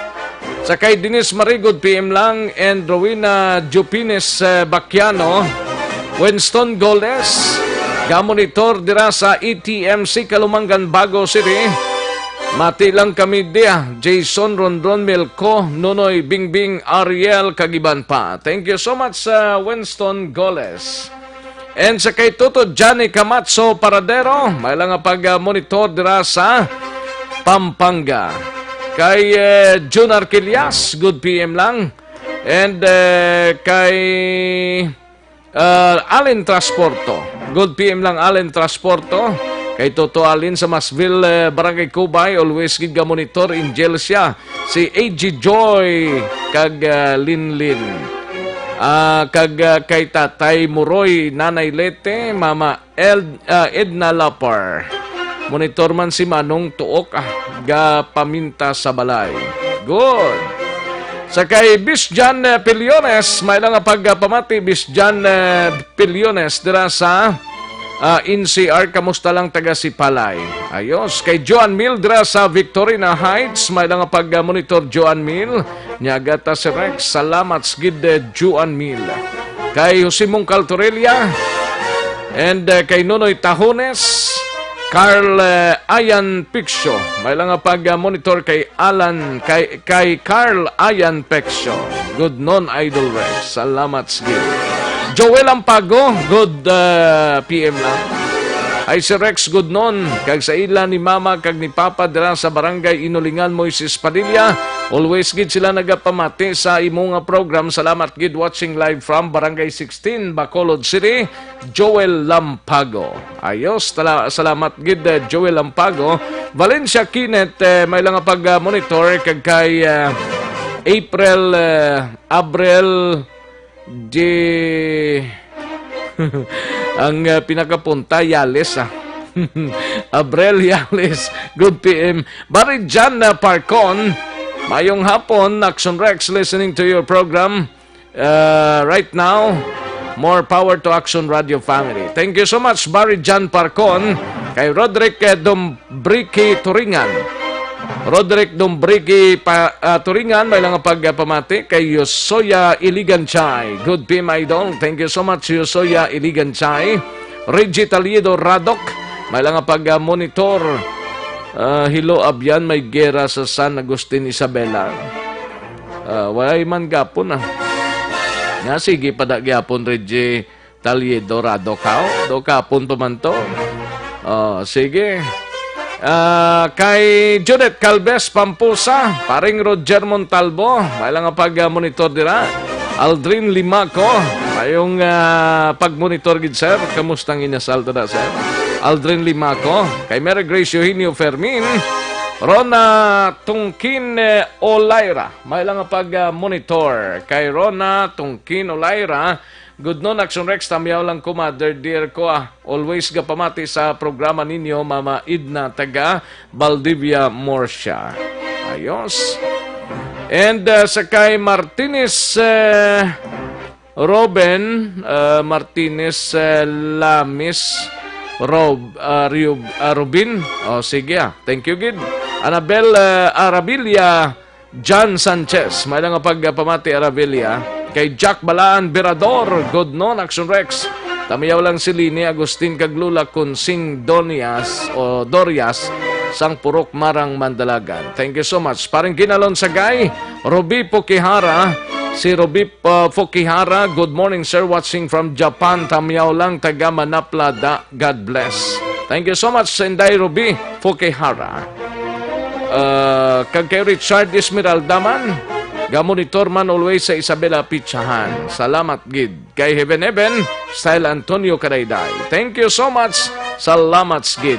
Sa kay Denise Marigod, P M lang, and Rowena Jupines, eh, Baquiano, Winston Goles, ga-monitor dira sa E T M C Kalumangan, Bago City. Mati lang kami diya, Jason Rondon Milco, Nonoy Bingbing, Ariel, kag iban pa. Thank you so much, uh, Winston Goles. And sa kay Tuto Johnny Camacho Paradero, may lang nga pag-monitor dira sa Pampanga. Kay, eh, Jun Arquillas, good P M lang. And, eh, kay, eh, Allen Transporto. Good P M lang, Allen Transporto. Kay Toto Allen sa Masville, eh, Barangay Cubay, always gid ga-monitor, Angel siya. Si A G Joy kag, ah, Linlin. Ah, kag, ah, kay Tatay Muroy, Nanay Lete, Mama El-, ah, Edna Lapar. Monitor man si Manong Tuok, ah, ga paminta sa balay. Good. Sa kay Bis Jan, eh, Piliones, may lang nga pagpamati, Bis Jan, eh, Piliones, dira sa Ah, N C R, kamusta lang taga Sipalay? Ayos. Kay Joan Mil dira sa Victorina Heights, may lang nga pag-monitor, Joan Mil. Nyaga ta si Rex. Salamat gid, eh, Joan Mil. Kay Jose Mungkal Torrelia and, eh, kay Nonoy Tahones, Carl, eh, Ayan Piccio. May lang nga pag-monitor kay Alan, kay, kay Carl Ayan Pexio. Good noon, Idol Rex. Salamat, sige. Joel Ampago, good, uh, P M lang. Ay, si Rex, good noon. Kag sa ila ni Mama kag ni Papa dira sa Barangay Inulingan, Moises Padilla. Always gid sila nagapamati sa imo nga program. Salamat gid, watching live from Barangay sixteen, Bacolod City, Joel Lampago. Ayos, tala-, salamat gid, eh, Joel Lampago. Valencia Kenneth, eh, may lang pag, ah, monitor kag kay, ah, April, eh, Abril, Di ang, uh, pinakapunta, Yales, ah. Abrel Yales, good P M. Bari John, uh, Parcon, mayong hapon, Action Rex, listening to your program, uh, right now. More power to Action Radio family. Thank you so much, Barry John Parcon, kay Roderick, uh, Dom-, Bricky Turingan. Roderick Dumbrigi pa, ah, Turingan, may lang pagpamati kay Yosoya Iliganchay. Good P M, idol. Thank you so much, Yosoya Iliganchay. Reggie Taliedo Radok, may lang pag, ah, monitor. Ah, hello, abyan, may gera sa San Agustin, Isabela. Ah, walay man gapon, ah. Nga, sige pa da gyapon, Reggie. Talye Dorado ka, oh. Do kapon pa man to. Oh, sige. Ah, kay Judith Calves Pampusa, paring Roger Montalbo, may lang nga pag, ah, monitor dira. Aldrin Limaco, mayong, ah, pag-monitor gid, sir. Kamusta ang inasal to na, sir? Aldrin Limaco, kay Mary Grace Eugenio Fermin, Rona Tungkin, eh, Olaira, may lang nga pag, ah, monitor. Kay Rona Tungkin Olaira, Good noon, Action Rex. Tamyaw lang ko, mother dear ko, ah. Always gapamati sa programa ninyo, Mama Edna, taga Valdivia, Murcia. Ayos. And, uh, sa kay Martinez, uh, Robin, uh, Martinez, uh, Lamis, Rob, uh, Riub-, uh, Rubin. Oh, sige, ah. Thank you, gid. Annabel, uh, Arabilia, John Sanchez, may lang nga pagpamati, Arabilia. Kay Jack Balaan Berador, good noon, Action Rex. Tamiyaw lang si Lini Agustin kag Lula Kunsing Donias o Dorias sang Purok Marang, Mandalagan. Thank you so much. Paring Ginalon Sagay, Ruby Pukihara, si Ruby, uh, Pukihara, good morning, sir, watching from Japan. Tamiyaw lang, taga Manapla da. God bless. Thank you so much, Inday Ruby Pukihara. Uh, kag kay Richard Esmeralda man, gamonitor man always sa Isabela Pichahan. Salamat gid. Kay Heaven Heaven, Style Antonio Kadayday. Thank you so much. Salamat gid.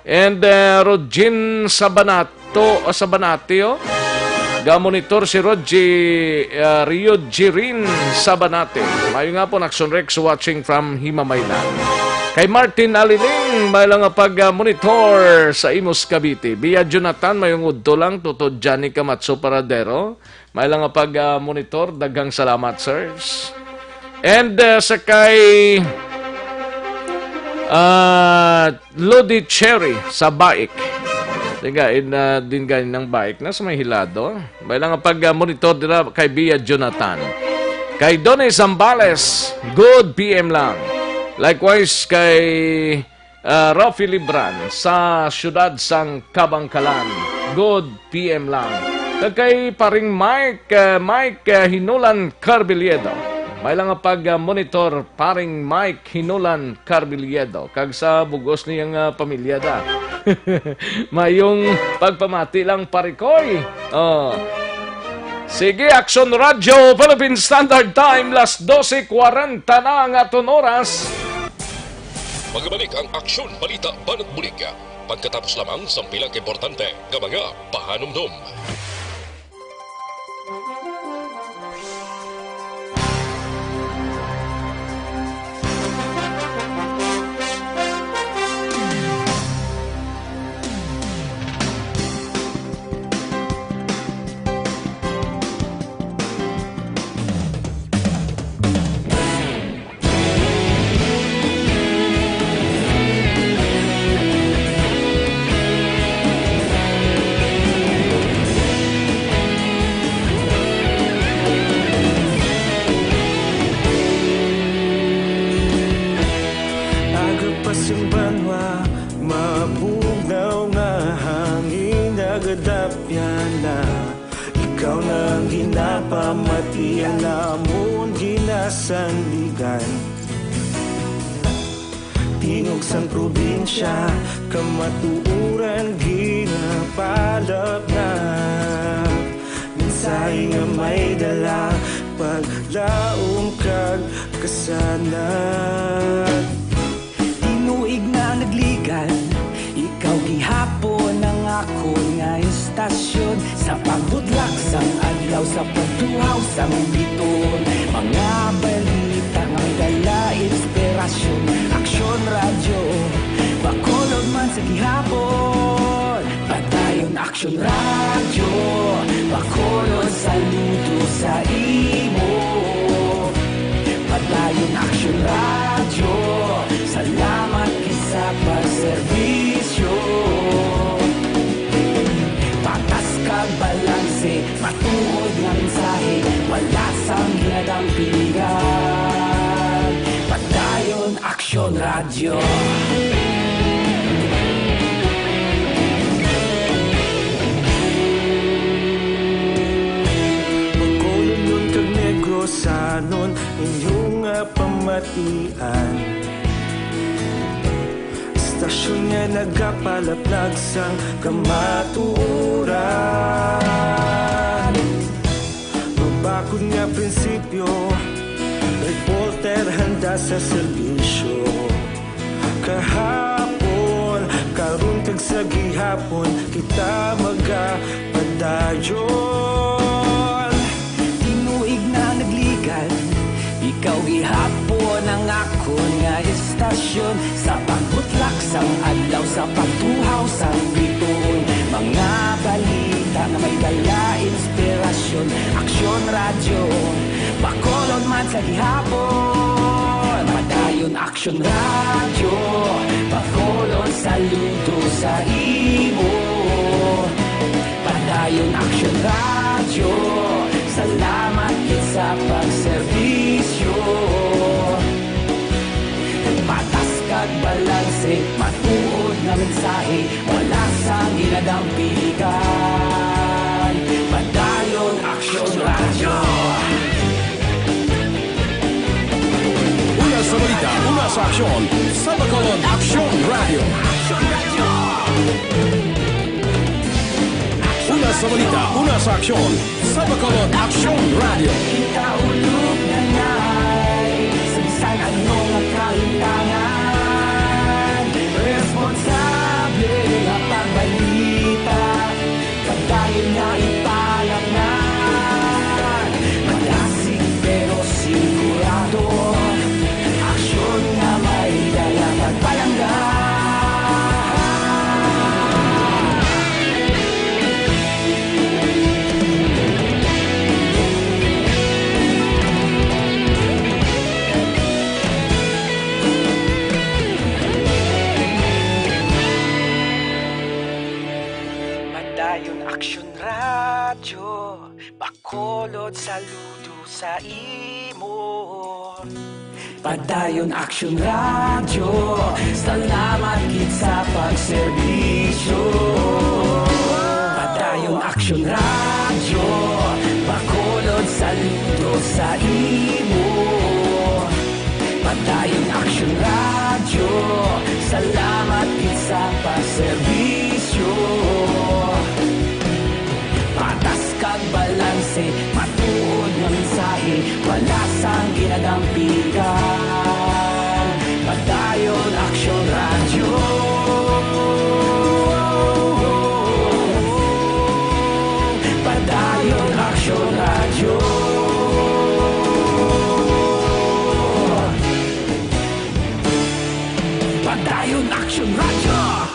And, uh, Rojin Sabanato, o Sabanate, oh. Gamonitor si Rodji, uh, Rio Jirin Sabanate. Mayo nga po, Action Rex watching from Himamaylan. Kay Martin Aliling, may lang nga pag, uh, monitor sa Imus, Cavite. Via Jonathan, mayong udto lang, Toto Johnny Camacho Paradero. May lang nga pag, ah, monitor. Daghang salamat, sirs. And, ah, sa kay, ah, Lodi Cherry sa Baik. Tiga, in, ah, din gani ng Baik na sa may Hilado. May lang nga pag, ah, monitor dira kay Bia Jonathan. Kay Donny Zambales, good P M lang. Likewise kay ah, Rafi Libran sa siyudad sang Kabangkalan. Good P M lang. Kag kay paring Mike, ah, Mike, ah, Hinulan Carbiliedo. May lang nga pag, ah, monitor, paring Mike Hinulan Carbiliedo. Kag sa bugos niyang, ah, pamilya da. Mayong pagpamati lang, parikoy. Oh. Sige, Action Radio, Philippine Standard Time, las doce cuarenta na ang aton oras. Magabalik ang Aksyon, Balita, Banat Bulig. Pagkatapos lamang sang pila ka importante nga mga pahanumdom. Aga pa sing banwa, mabugnaw nga hangin nagadapyan na. Ikaw na ang ginapamati, ang lamon ginasandigan. Tingog sang probinsya, kamatuoran ginapalapnap. Mensahe nga may dala, paglaom kag kasanag. Tinuig na ang nagligan, ikaw gihapon ang akon nga istasyon. Sa pagbudlak sang adlaw, sa pagtuhaw sang bituon, mga balita nga may dala inspirasyon. Aksyon Radyo, Bacolod man sa gihapon. Padayon Aksyon Radyo, Bacolod, saludo sa imo. Padayon Aksyon Radyo, salamat gid sa pagserbisyo. Patas kag balanse, matuod nga mensahe, wala sang ginadampigan. Padayon Aksyon Radyo. Bacolodnon kag Negrosanon, inyo nga pamatian. Estasyon nga nagapalaplag sang kamatuoran. Mabakod nga prinsipyo, reporter handa sa serbisyo. Kahapon, karon kag sa gihapon, kita magapadayon. Tinuig na nagligan, ikaw gihapon ang akon nga istasyon. Sa pagbutlak sang adlaw, sa pagtuhaw sang bituon, mga balita nga may dala inspirasyon. Aksyon Radyo, Bacolod man sa gihapon. Padayon Aksyon Radyo, Bacolod, saludo sa imo. Padayon Aksyon Radyo, salamat gid sa pagserbisyo. Patas kag balanse, matuod nga mensahe, wala sang ginadampigan. Padayon Aksyon Radyo. Una sa balita, una sa aksyon, sa Bacolod Aksyon Radyo. Una sa balita, una sa aksyon, sa Bacolod Aksyon Radyo. Kita ulog na nay, sa bisan ano nga kahintangan, responsable nga pagbalita, padayon nga ipalapngan. Malasig pero sigurado, aksyon nga may dala pagpalangga. Padayon Aksyon Radyo, Bacolod, saludo sa imo. Padayon Aksyon Radyo, salamat gid sa pagserbisyo. Padayon Aksyon Radyo, Bacolod, saludo sa imo. Padayon Aksyon Radyo, salamat gid sa pagserbisyo. Patas kag balanse, matuod nga mensahe, wala sang ginadampigan. Padayon Aksyon Radyo. Padayon Aksyon Radyo. Padayon Aksyon Radyo.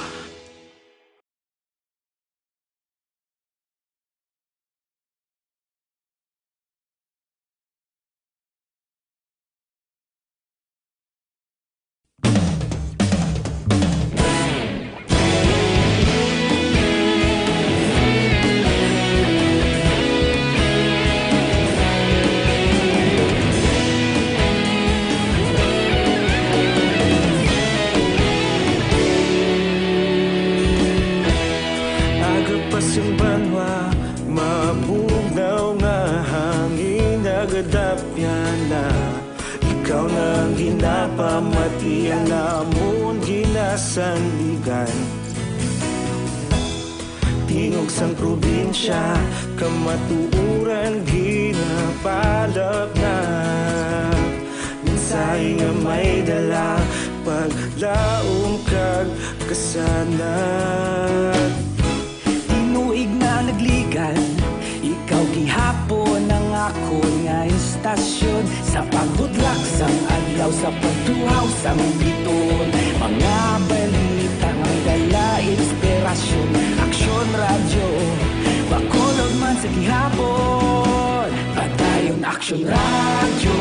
Aga pa sing banwa, mabugnaw nga hangin nagadapyan na. Ikaw na ang ginapamatian namon ginasandigan. Tingog sang probinsya, Kamatuoran ginapalapnap, mensahe nga may dala, paglaom kag kasanag. Tinuig na nagligan, ikaw gihapon ang akon nga istasyon. Sa pagbudlak sang adlaw, sa pagtuhaw sang bituon, mga balita nga may dala inspirasyon. Aksyon Radyo, Bacolod man sa gihapon. Padayon Aksyon Radyo,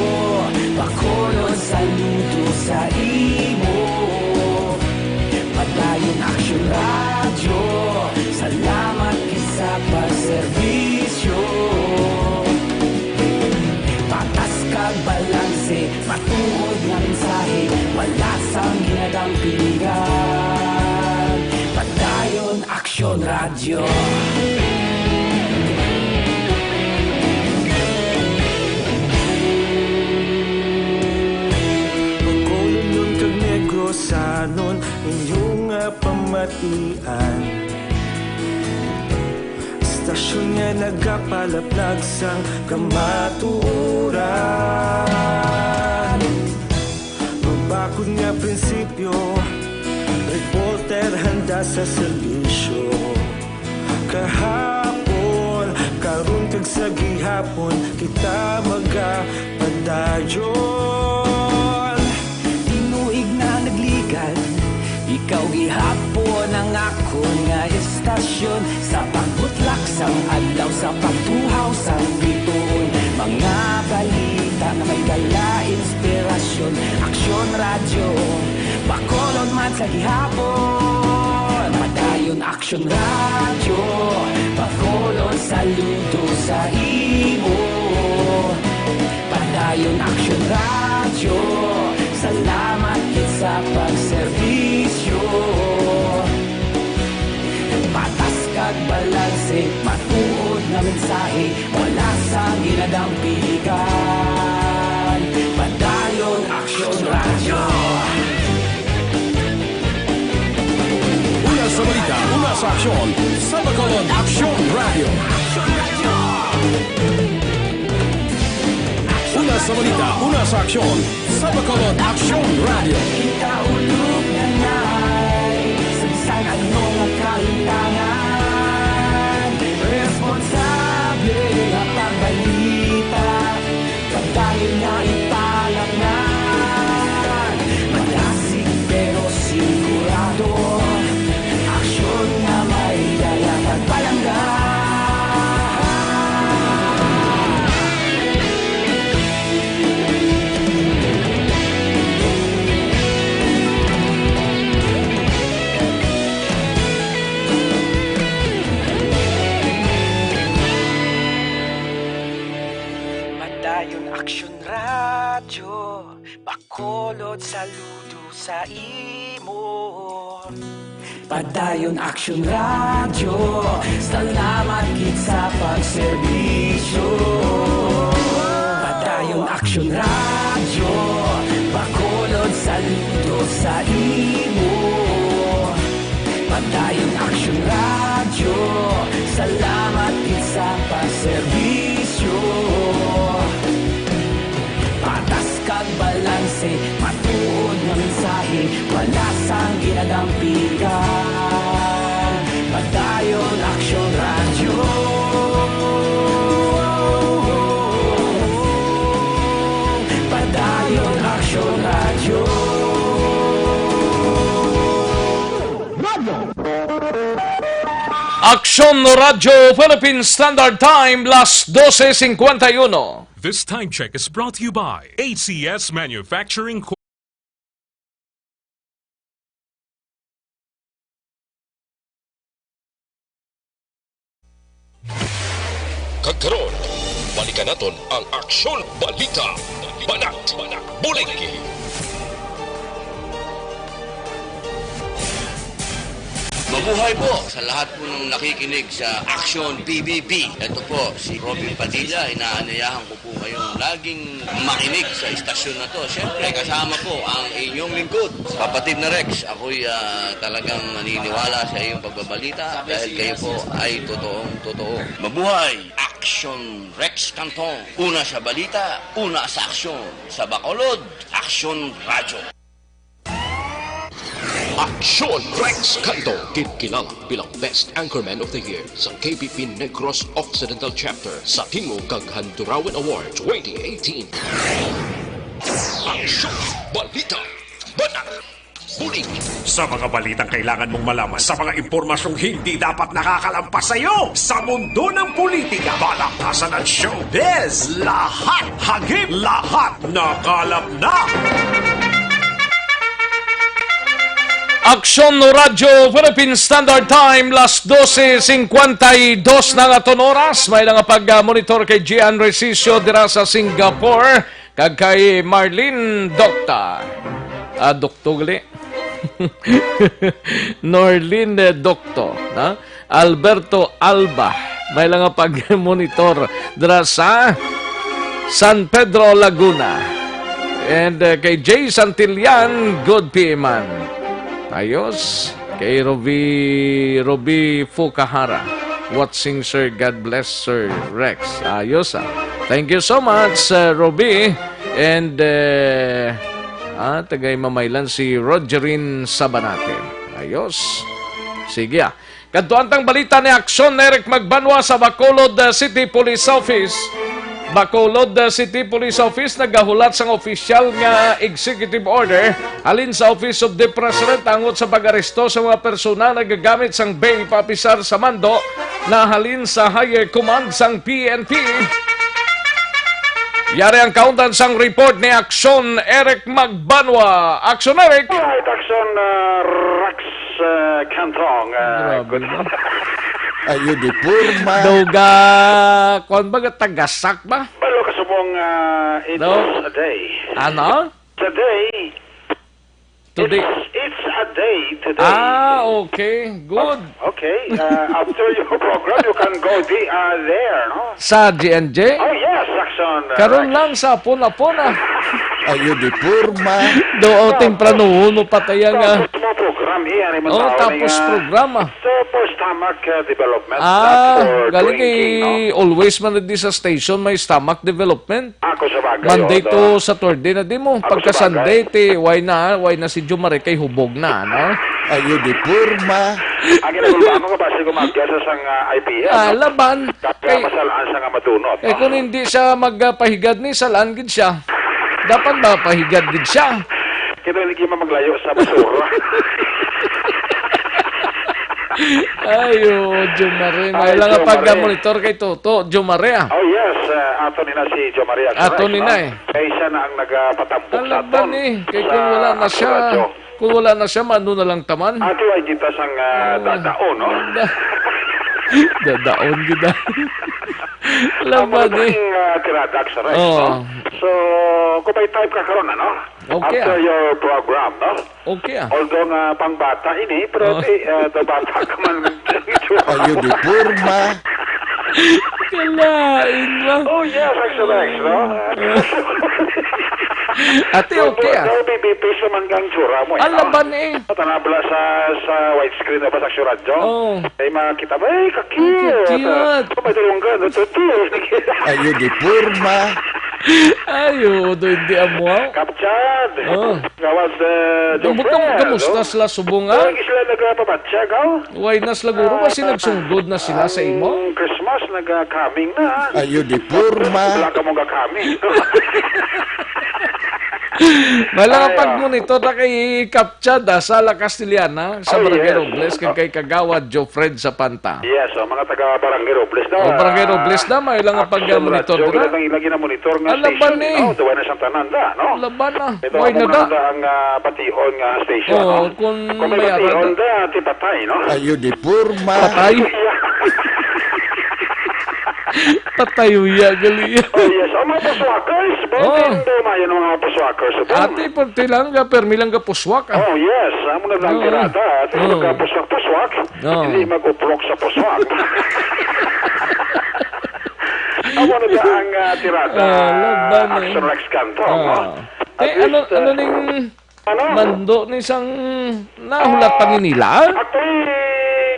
Bacolod, saludo sa imo. Padayon Aksyon Radyo, salamat gid sa pagserbisyo. Patas kag balanse, matuod nga mensahe, wala sang ginadampigan. Padayon Aksyon Radyo. Bacolodnon kag Negrosanon, inyo nga pamatian. Istasyon nga nagapalaplag sang kamatuoran. Mabakod nga prinsipyo, reporter handa sa serbisyo. Kahapon, karon kag sa gihapon, kita magapadayon. Tinuig na nagligan, ikaw gihapon ang akon nga istasyon. Sa pagbutlak sang adlaw, sa pagtuhaw sang bituon, mga balita nga may dala inspirasyon. Aksyon Radyo, Bacolod man sa gihapon. Padayon Aksyon Radyo, Bacolod, saludo sa imo. Padayon Aksyon Radyo, salamat gid sa pagserbisyo. Patas kag balanse, matuod nga mensahe, wala sang ginadampigan. Padayon Aksyon Radyo. Una sa balita, una sa aksyon, sa Bacolod Aksyon Radyo. Una sa balita, una sa aksyon, sa Bacolod Aksyon Radyo. Kita ulog na nay, sa bisan ano nga kalintangan, responsable nga pagbalita. Padayon nga ipalapnan, madasig pero sigurado, aksyon nga may dala kag palangga. Padayon Aksyon Radyo, Bacolod, saludo sa imo. Padayon Aksyon Radyo, salamat gid sa pagserbisyo. Padayon Aksyon Radyo, Bacolod, saludo sa imo. Padayon Aksyon Radyo, salamat gid sa pagserbisyo. Patas kag balanse, matuod nga mensahe, wala sang ginadampigan. Padayon Aksyon Radyo. Padayon Aksyon Radyo. Aksyon Radyo Philippine Standard Time, las doce cincuenta y uno. This time check is brought to you by A C S Manufacturing Co-, Kag karon, balikan naton ang Aksyon Balita. Banat, Bulig. Mabuhay po sa lahat po ng nakikinig sa Action P B B. Ito po si Robin Padilla. Inaanyayahan ko po kayong laging makinig sa istasyon na to. Siyempre, kasama po ang inyong lingkod, Kapatid na Rex. Ako'y, ah, talagang naniniwala sa iyong pagbabalita dahil kayo po ay totoong totoo. Mabuhay! Action Rex Cantong. Una sa balita, una sa aksyon. Sa Bacolod, Action Radyo. Aksyon Rex Cantong, ginkilala bilang Best Anchorman of the Year sa K B P Negros Occidental Chapter sa Tingog kag Handurawan Award twenty eighteen. Aksyon, balita, banat, bulig. Sa mga balitang kailangan mong malaman, sa mga impormasyong hindi dapat nakakalampas sa iyo, sa mundo ng politika, balatasan at showbiz, lahat hagip, lahat nakalap na. Aksyon Radyo Philippine Standard Time, las doce cincuenta y dos na nga aton oras. May nga pag-monitor kay Gian Recicio dira sa Singapore, kag kay Marlene Docta. Ah, Docto gali. Norlene, eh, Docto, na? Alberto Alba, may lang nga pag-monitor dira sa San Pedro, Laguna. And, uh, kay Jay Santillan, good P M man. Ayos. Kay Robi, Robi Fukahara, watching, sir. God bless, Sir Rex. Ayos, ah. Thank you so much, uh, Robi. And, uh, ah, tagay mamaylan si Rogerin Sabanate. Ayos. Sige, ah. Kadtuan tang balita ni Aksyon Eric Magbanwa sa Bacolod, uh, City Police Office. Bacolod, uh, City Police Office nagahulat sang opisyal nga executive order halin sa Office of the President angot sa pag-aresto sa mga persona nagagamit sang vape, apisar sa mando na halin sa higher command sang P N P. Yari ang kaundan sang report ni Aksyon Eric Magbanwa. Aksyon Eric! Alright, Aksyon, uh, Rex, uh, Cantong, uh, Grabe good. Na. Ayo di purma. Daw ga, kuwan ba, ga tagasak ba? Balo ka subong, uh, it's No. a day. Ano? It's a day. Today. It's, it's a day today. Ah, okay. Good. Okay. Uh, after your program, you can go the, uh, there, no? Sa G N J? Oh, yes, Aksyon, uh, Karon Rex. Lang sa apon-apon, ah. Ayo di purma. Do, oh, temprano, no, patay ang, ah. Tapos mo program, eh, ano yung Oh, tao tapos na nga, programa. So, for stomach, uh, development, Ah, not for galing drinking, kay no? Always man na di sa station may stomach development. Ako sa bagay, Monday oh, to no? Saturday na di mo. Ako Pagka sa bagay. Sunday, ti, why na, why na si Jumare kay hubog na, no? Ayo di purma. Ang ginagulbaan ko, base ko mag-, sa sang, ah, I P M, Ah, no? Laban. Kaya Kay, masalaan sa nga madunot, eh, no? Kung hindi siya magpahigad ni, salaan gid siya. Dapat ba pahigad gid siya? Kita hindi kayo maglayo sa basura. Ay, oo, Jumare. Ay, May lang Jumare. Pag-monitor kay Toto, Jumare, ah. Oh, yes. Uh, ato ni na si Jumare. Ato ni na, no? Eh. Kay siya na ang nagapatambok sa Alaban aton eh. Kay kung sa wala na siya, Akurado. Kung wala na siya, maano na lang taman? Ato ay kita sang, ah, Oo. Dadaon, no? Da-, dadaon gid, ah. Ang Alaban eh. Malaking, ah, tirada, Aksyon, Oo. No? So, kung may time ka karon, ano? Okay, After ah. Your program, no? Okay, ah. Although nga pang bata ini, pero Oh. Di, ah, daw bata ka man. Ayo di purma. Kalain ba? Oh, yes, Aksyon Rex, no? Ate, okay, ah. Daw, baby face naman kang tsura mo, eh, no? Alaban, eh. Tanabla sa, sa widescreen na ba sa Aksyon Radyo? Oh. Ay, makita ba? Ay, ka-cute. Ang cute. Ano ba, dalawang gano? Ito, ito. Ayo di purma. Ayo, do hindi amo. Kapchad. Oh. Gawas, eh, Kamu-, Jofre, kamu-, kamusta no? Sila subong, ah? Lagi sila nagpapatsya, gaw? Why na sila guro? Kasi Ah, nagsunggod na sila sa imo? Ang Christmas, nag-coming na, ah. Ayo di purma. Wala ka mong ga-coming. Wala nga Ay, ah. Pag-monitor na kay Kapchad, ah, sa La Castellana, sa Oh, Barangay yes. Robles, kag Oh. Kay Kagawad Jofred Sapanta. Yes, oh, mga taga Barangay Robles na. Oh, Barangay Robles na, may ilang Action pag-monitor Radyo, na. Kailangan ilagi na monitor nga Alaban station, eh. No? Duwa na siyang tanan da, no? Alaban na. Ito Why ang na da? Maganda ang, ah, patihon nga station, Oh, no? Kung Kung may may patihon aral da, ti patay, no? Ayo di purma. Patay? Patay, uya, gali. Oh, yes. Ang mga puswakers, ba? Oh. Hindi daw mayan ang mga puswakers, ba? Ate, perti lang ga, permi lang ga puswak, ah. Oh, yes. Amo na lang. Oo. Tirada, ate, oo. Magkapuswak-puswak, oo, hindi mag-uprok sa puswak. Amo na ba ang, ah, tirada, ah, laban, eh. Action Rex Canto, ah, no? At, eh, ano, least, ano ah, ning ano? Mando ni sang nahulat pa ni nila? Ah, actually,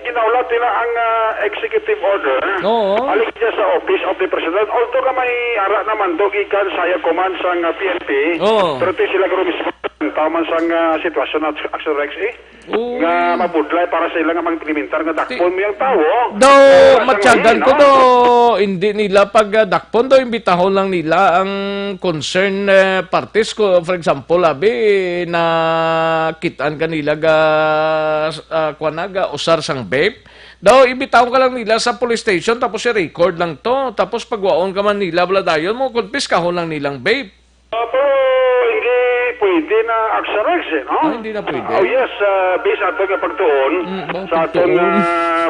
ginahulat nila ang, ah, executive order. Oo. Halin siya sa Office of the President. Although nga may ara na mando gikan sa High Command sang, ah, P N P, oo, pero ti sila garo mismo taman sang, ah, sitwasyon at Action Rex, eh, oo, nga mabudlay para sa ila nga mag-implementar nga dakpon mo yung tawo. Daw, wala sang matyagan ko, no? Daw, hindi nila pag, ah, dakpon, daw imbitahon lang nila ang concern, eh, parties ko, for example, abi, na kitaan ka nila ga, ah, kuwan na, ga usar sang vape. Daw, ibitaw ka lang nila sa police station, tapos i-record lang to. Tapos pagwaon ka man nila, wala dayon mo, kumpiskahon lang nilang vape. Ah, pero hindi pwede na Action Rex, eh, no? Ah, hindi na pwede? Oh, yes, ah, based ato nga pagtuon, mm, sa ato nga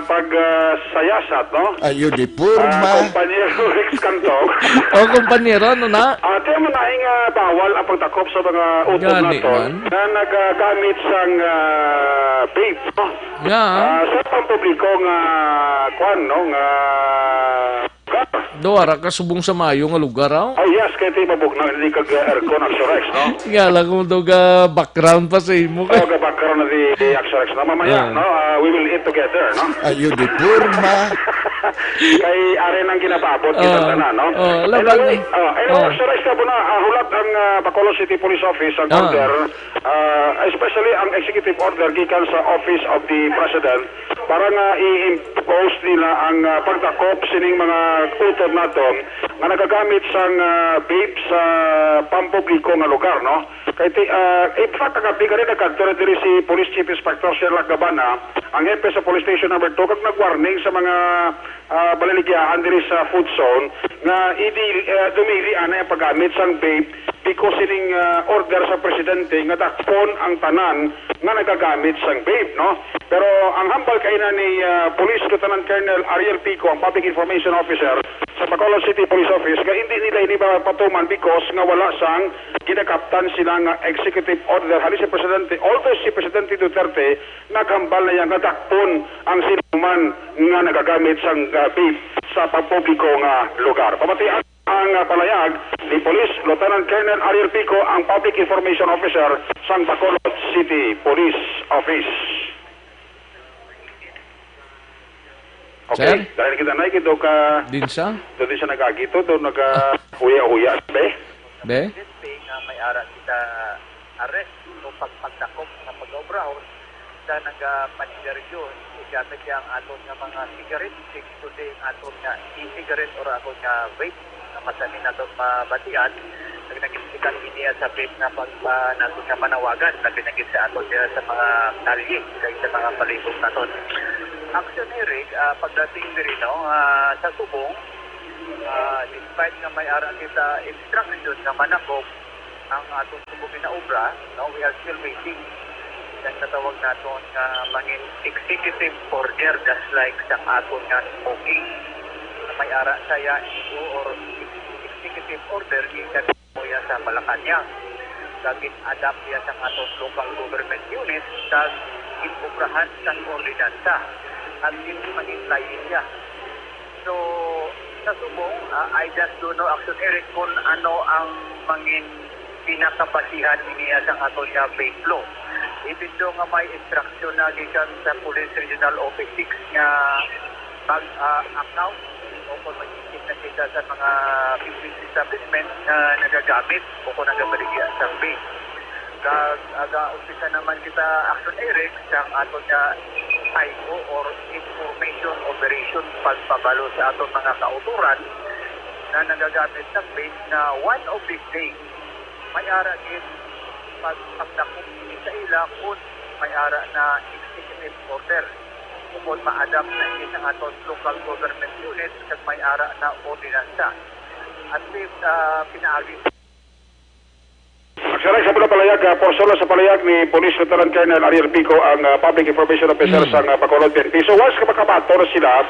pag, ah, sayasat, no? Ayo, di purma. Ah, kompanyero Rex Cantog. O, kompanyero, ano na? Ah, tiyan mo na, eh, nga bawal ang pagtakop sa mga utod naton nga nagagamit sang, ah, vape, no? Yeah. Ah, sa pampubliko nga, kwan, no, nga lugar. Do, ara ka subong sa mayo nga lugar, aw? Oh, yes, kay ti mabugnaw, hindi kag, uh, aircon, Action Rex, no? Nga lang kung do ga background pa sa imo, kay. Oh, ga background na di, di Action Rex, no? Mamaya, ah, no? Uh, we will eat together, no? Ayo, di purma. Kay ari nang ginapabot kita tanan, no? Oh, laban. Anyway, oh, anyway, Action Rex, kabo na, ah, hulat ang, ah, Bacolod City Police Office ang order, ah, especially ang executive order gikan sa Office of the President para nga i-impose nila ang, ah, pagdakop sining mga utod naton nga nagagamit sang, ah, vape sa pampubliko nga lugar, no? Kay ti-, ah, in fact, kagabi gani nagkadto na diri si Police Chief Inspector Sherlock Gabana, ang hepe sa Police Station Number Two, kag nag-warning sa mga, ah, baliligyahan diri sa food zone nga idi, ah, dumili anay ang paggamit sang vape because sining, ah, order sa presidente nga dakpon ang tanan nga nagagamit sang vape, no? Pero ang hambal kaina ni, ah, Police Lieutenant Colonel Ariel Pico, ang Public Information Officer sa Bacolod City Police Office, nga hindi nila ini mapatuman because nga wala sang ginakaptan sila nga executive order halin sa presidente. Although si Presidente Duterte naghambal na iya nga dakpon ang sinuman nga nagagamit sang, ah, vape sa pampubliko nga lugar. Pamatian ang, ah, palayag ni Police Lieutenant Colonel Ariel Pico, ang Public Information Officer sang Bacolod City Police Office. Okay, sir? Dahil kita na, kito ka, din sa? Doon din siya nag-agi to, doon nag-, ah, huya-huya, be? Be? Nga may ara kita arrest o pagpagdakop nga pag-obrahon sa nagapanigarilyo, gamit siya ang aton nga mga cigarette sticks, kundi ang aton nga e-cigarette or aton nga vape, nga masami naton mabatian, nag-, nagisikat niya sa vape nga pag, ah, naton nga panawagan, labi na gid sa aton diya sa mga kalye, kag sa mga palibot naton. Action Eric, ah, pagdating diri, no, ah, sa subong, ah, despite nga may ara kita instruction nga manakop, ang atong subong nga obra, no, we are still waiting. Ang natawag naton nga mangin executive order, just like sa aton nga smoking. May ara siya, E O or executive order, gikan mo ya sa Malacañang. Kag gin-adapt ya sa aton local government unit, kag gin-obrahan sang ordinansa. At gin-, mangin layi siya. So, sa subong, ah, I just don't know, Action Eric, kung ano ang mangin pinakabasihan niya sa aton nga vape law. Even though nga may instruction na gikan sa Police Regional Office six nga mag, ah, account o kung mag-isip na kita sa mga business establishment nga nagagamit o kung nagabaligya sa vape. Kag aga-umpisa naman kita, Action Eric, sang aton nga I O or information operation pagpabalo sa aton mga kautoran na nagagamit sa vape nga one of these days, may ara gid pag-, pagdakop ini sa ila kung may ara na executive order o kung ma-adapt na ini sa aton local government unit kag may ara na ordinansa. At least, ah, pinaagi Aksyon sa pula palayag, ah, portion sa palayag ni Police Lieutenant Colonel Ariel Pico ang, ah, Public Information Officer, mm, sa, ah, Bacolod P N P. So, once ka makabato na sila,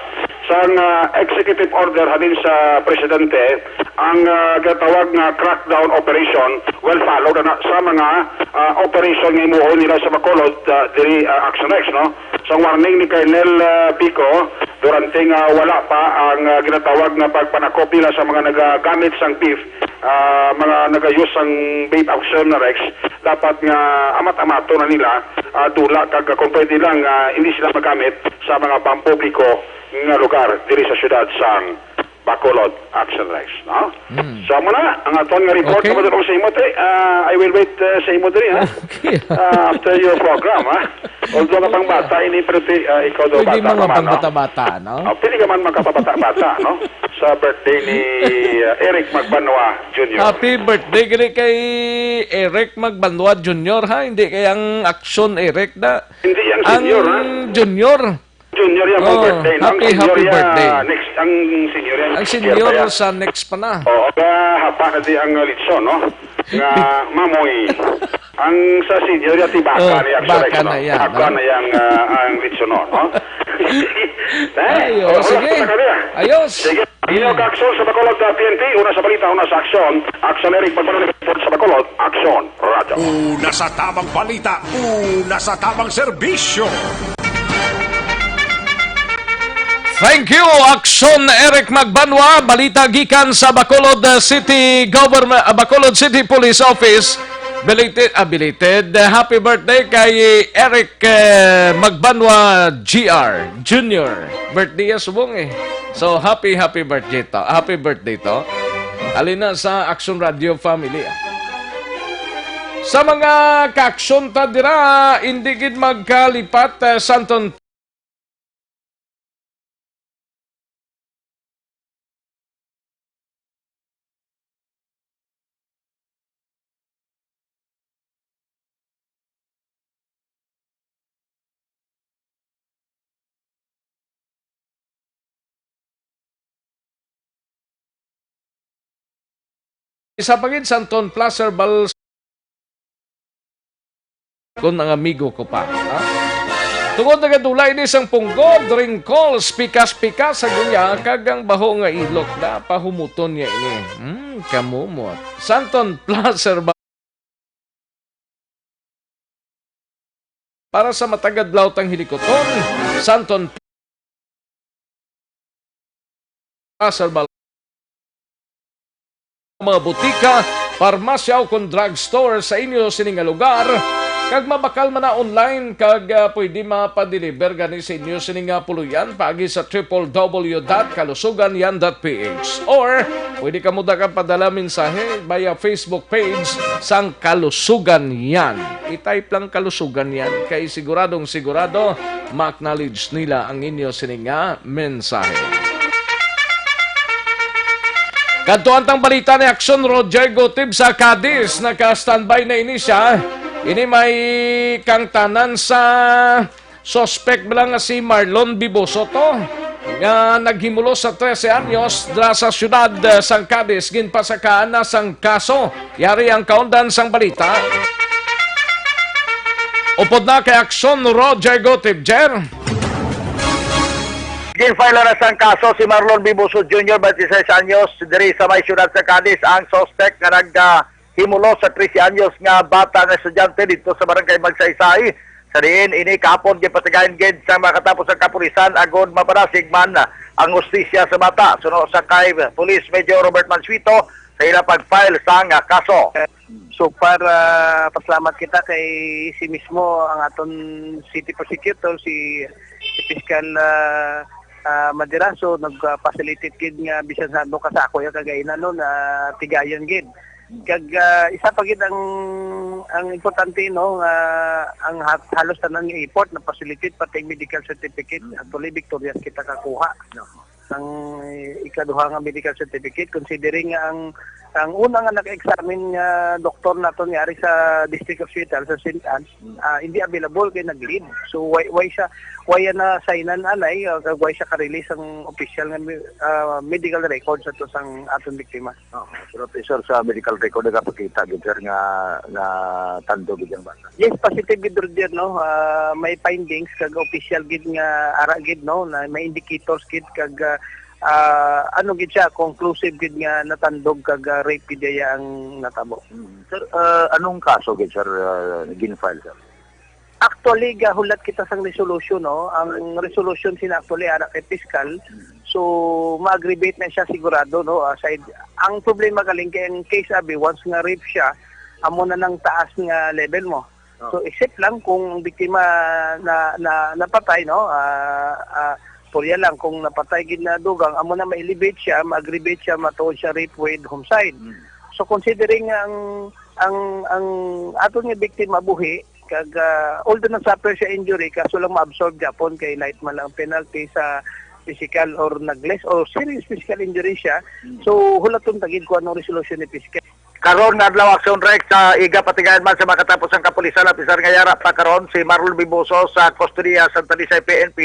Sang, ah, executive order halin sa presidente, ang, ah, ginatawag nga crackdown operation will follow na, na sa mga, ah, operation nga himuon nila sa Bacolod, ah, diri, ah, Action X, no? Sa warning ni Colonel, ah, Pico, durante nga wala pa ang, ah, ginatawag nga pagpanakop nila sa mga nagagamit sang beef, ah, mga nag-use sang vape, Action Rex, dapat nga amat-amato na nila, ah, dula kag kung pwede lang, ah, hindi sila magamit sa mga pampubliko nga lugar diri sa siyudad sang Bacolod, Action Rex, no? Mm. So, amo na ang aton nga report. Okay. Kamadulong sa imo, te. Ah, I will wait, uh, sa imo diri, ha? Okay. Ah, after your program, ha? Although nga pang bata ini, pero ti, ah, ikaw daw bata ka man, no? Pwede mga pangbata-bata, no? Ah, pwede ka man makapabata-bata, no? Sa birthday ni, ah, Eric Magbanwa Junior. Happy birthday gani kay Eric Magbanwa Junior, ha? Hindi kay ang Action Eric na. Hindi ang senior, ha? Ang junior. Junior yan, oh, birthday, no? Ang happy, senior happy yan, birthday. Next, ang senior yan, ang senior pa yan. Sa next pa na. Oo, kaya hapa na di ang litson, no? Nga mamoy. Ang sa senior yan, ti baka, oh, ni Action baka Rex, no? Na yan, baka, no? Na yang, ah, ang litson, no? Eh, ay, oh, oh, sige. Wala, wala, wala. Ayos. Sige. Gino Gaxon sa Bacolod, ah, P N P, una sa balita, una sa aksyon. Action Eric, magpano report sa Bacolod, Action Radyo. Una sa tamang balita, una sa tamang serbisyo. Thank you, Action Eric Magbanwa. Balita gikan sa Bacolod, uh, City Government, uh, Bacolod City Police Office. Belated, ah, belated, uh, happy birthday kay Eric, uh, Magbanwa G R Junior. Birthday niya subong eh. So, happy, happy birthday to. Happy birthday to. Halin na sa Action Radio family, ah. Sa mga ka-action ta dira, hindi gid magkalipat, eh, Santon. Isa pa gid, Santon Placer Bal-, kon ang amigo ko pa, ha? Tungod nagadula ini sang punggod, wrinkles, pikas-pikas sa gunya, kag ang baho nga ilok na pahumuton niya ini. Hmm, kamumot. Santon Placer Bal-, para sa matag adlaw tang hilikuton, Santon Placer Bal-, mga butika, parmasya o kon drugstore sa inyo sini nga lugar, kag mabakal man na online kag, ah, pwede mapadeliver gani sa inyo sini nga puloy-an paagi sa triple W dot kalusugan yan dot P H. Or pwede kamo da ka padala mensahe via Facebook page sang Kalusugan Yan. I-type lang Kalusugan Yan kay siguradong sigurado ma-acknowledge nila ang inyo sini nga mensahe. Kadto ang tang balita ni Action Roger Gutib sa Cadiz. Naka-standby na ini siya. Ini may kangtanan sa suspek bala nga si Marlon Biboso to, nga naghimulos sa trese anyos dira sa siyudad, eh, sang Cadiz, ginpasakaan na sang kaso. Yari ang kaundan sang balita. Upod na kay Action Roger Gutib, Jer. Gin-file na sang kaso si Marlon Biboso Junior, twenty-six anyos, diri sa may siyudad sa Cadiz, ang suspek nga nag, ah, himulos sa trese anyos nga bata nga estudyante didto sa barangay Magsaysay. Sa diin ini kahapon ginpasagayon gid sa makatapos ang kapulisan agod mapadasig man ang hustisya sa bata. Suno sa kay Police Major Robert Mansueto sa ila pag-file sang kaso. So far, ah, pasalamat kita kay si mismo ang aton city prosecutor, si, si Fiscal, ah, ah, Maderaso, nag-facilitate gid nga bisan sa ano ka sa ako yung kagainan, no, na tigayon gid. Kag, ah, isa pa gid ang, ang importante, no, nga ang ha-, halos tanan nga effort na facilitate pati ang medical certificate. Actually, victorious kita kakuha. Ang ikaduha nga medical certificate, considering nga ang Ang una nga naka-examine nga doktor naton nga ari sa District Hospital sa Saint Anne's, ah, hindi available kay nag-leave. So, why, why siya, why na signan anay, ah, kag why siya ka-release ang official nga, ah, medical record sa to sang aton biktima? Oh, pero, sir, sa medical record, nagapakita gid, sir, nga, nga tandog gid ang bata. Yes, positive gid, Roger, no? Ah, may findings kag official gid nga ara gid, no, na may indicators gid kag, ah, ah, ano gid siya, conclusive gid nga natandog kag, ah, rape gid iya ang natabo. Mm. Sir, ah, anong kaso gid, sir, ah, gin-file, sir? Actually, gahulat kita sang resolution, no? Ang resolution sina actually ara kay piskal. Mm. So, ma-aggravate na siya sigurado, no? Aside, ang problema galing kay ang case abi, once nga rape siya, amo na nang taas nga level mo. Oh. So, except lang kung ang biktima na, na, napatay, no? Ah, ah, purya lang, kung napatay gid na dugang, amo na ma-elevate siya, ma-aggravate siya, matuod siya rape with homicide. Mm. So, considering ang, ang, ang aton nga biktima buhi, kag, ah, although nag-suffer siya injury, kaso lang ma-absorb gyapon kay light man lang ang penalty sa physical or nag-less or serious physical injury siya. Mm. So, hulaton ta gid kung anong resolution ni piskal. Karon nga adlaw, Action Rex, sa iga patigayon man sa makatapos ang kapulisan, apisar nga yara pa karon si Marlon Biboso sa kustodiya sa Talisay P N P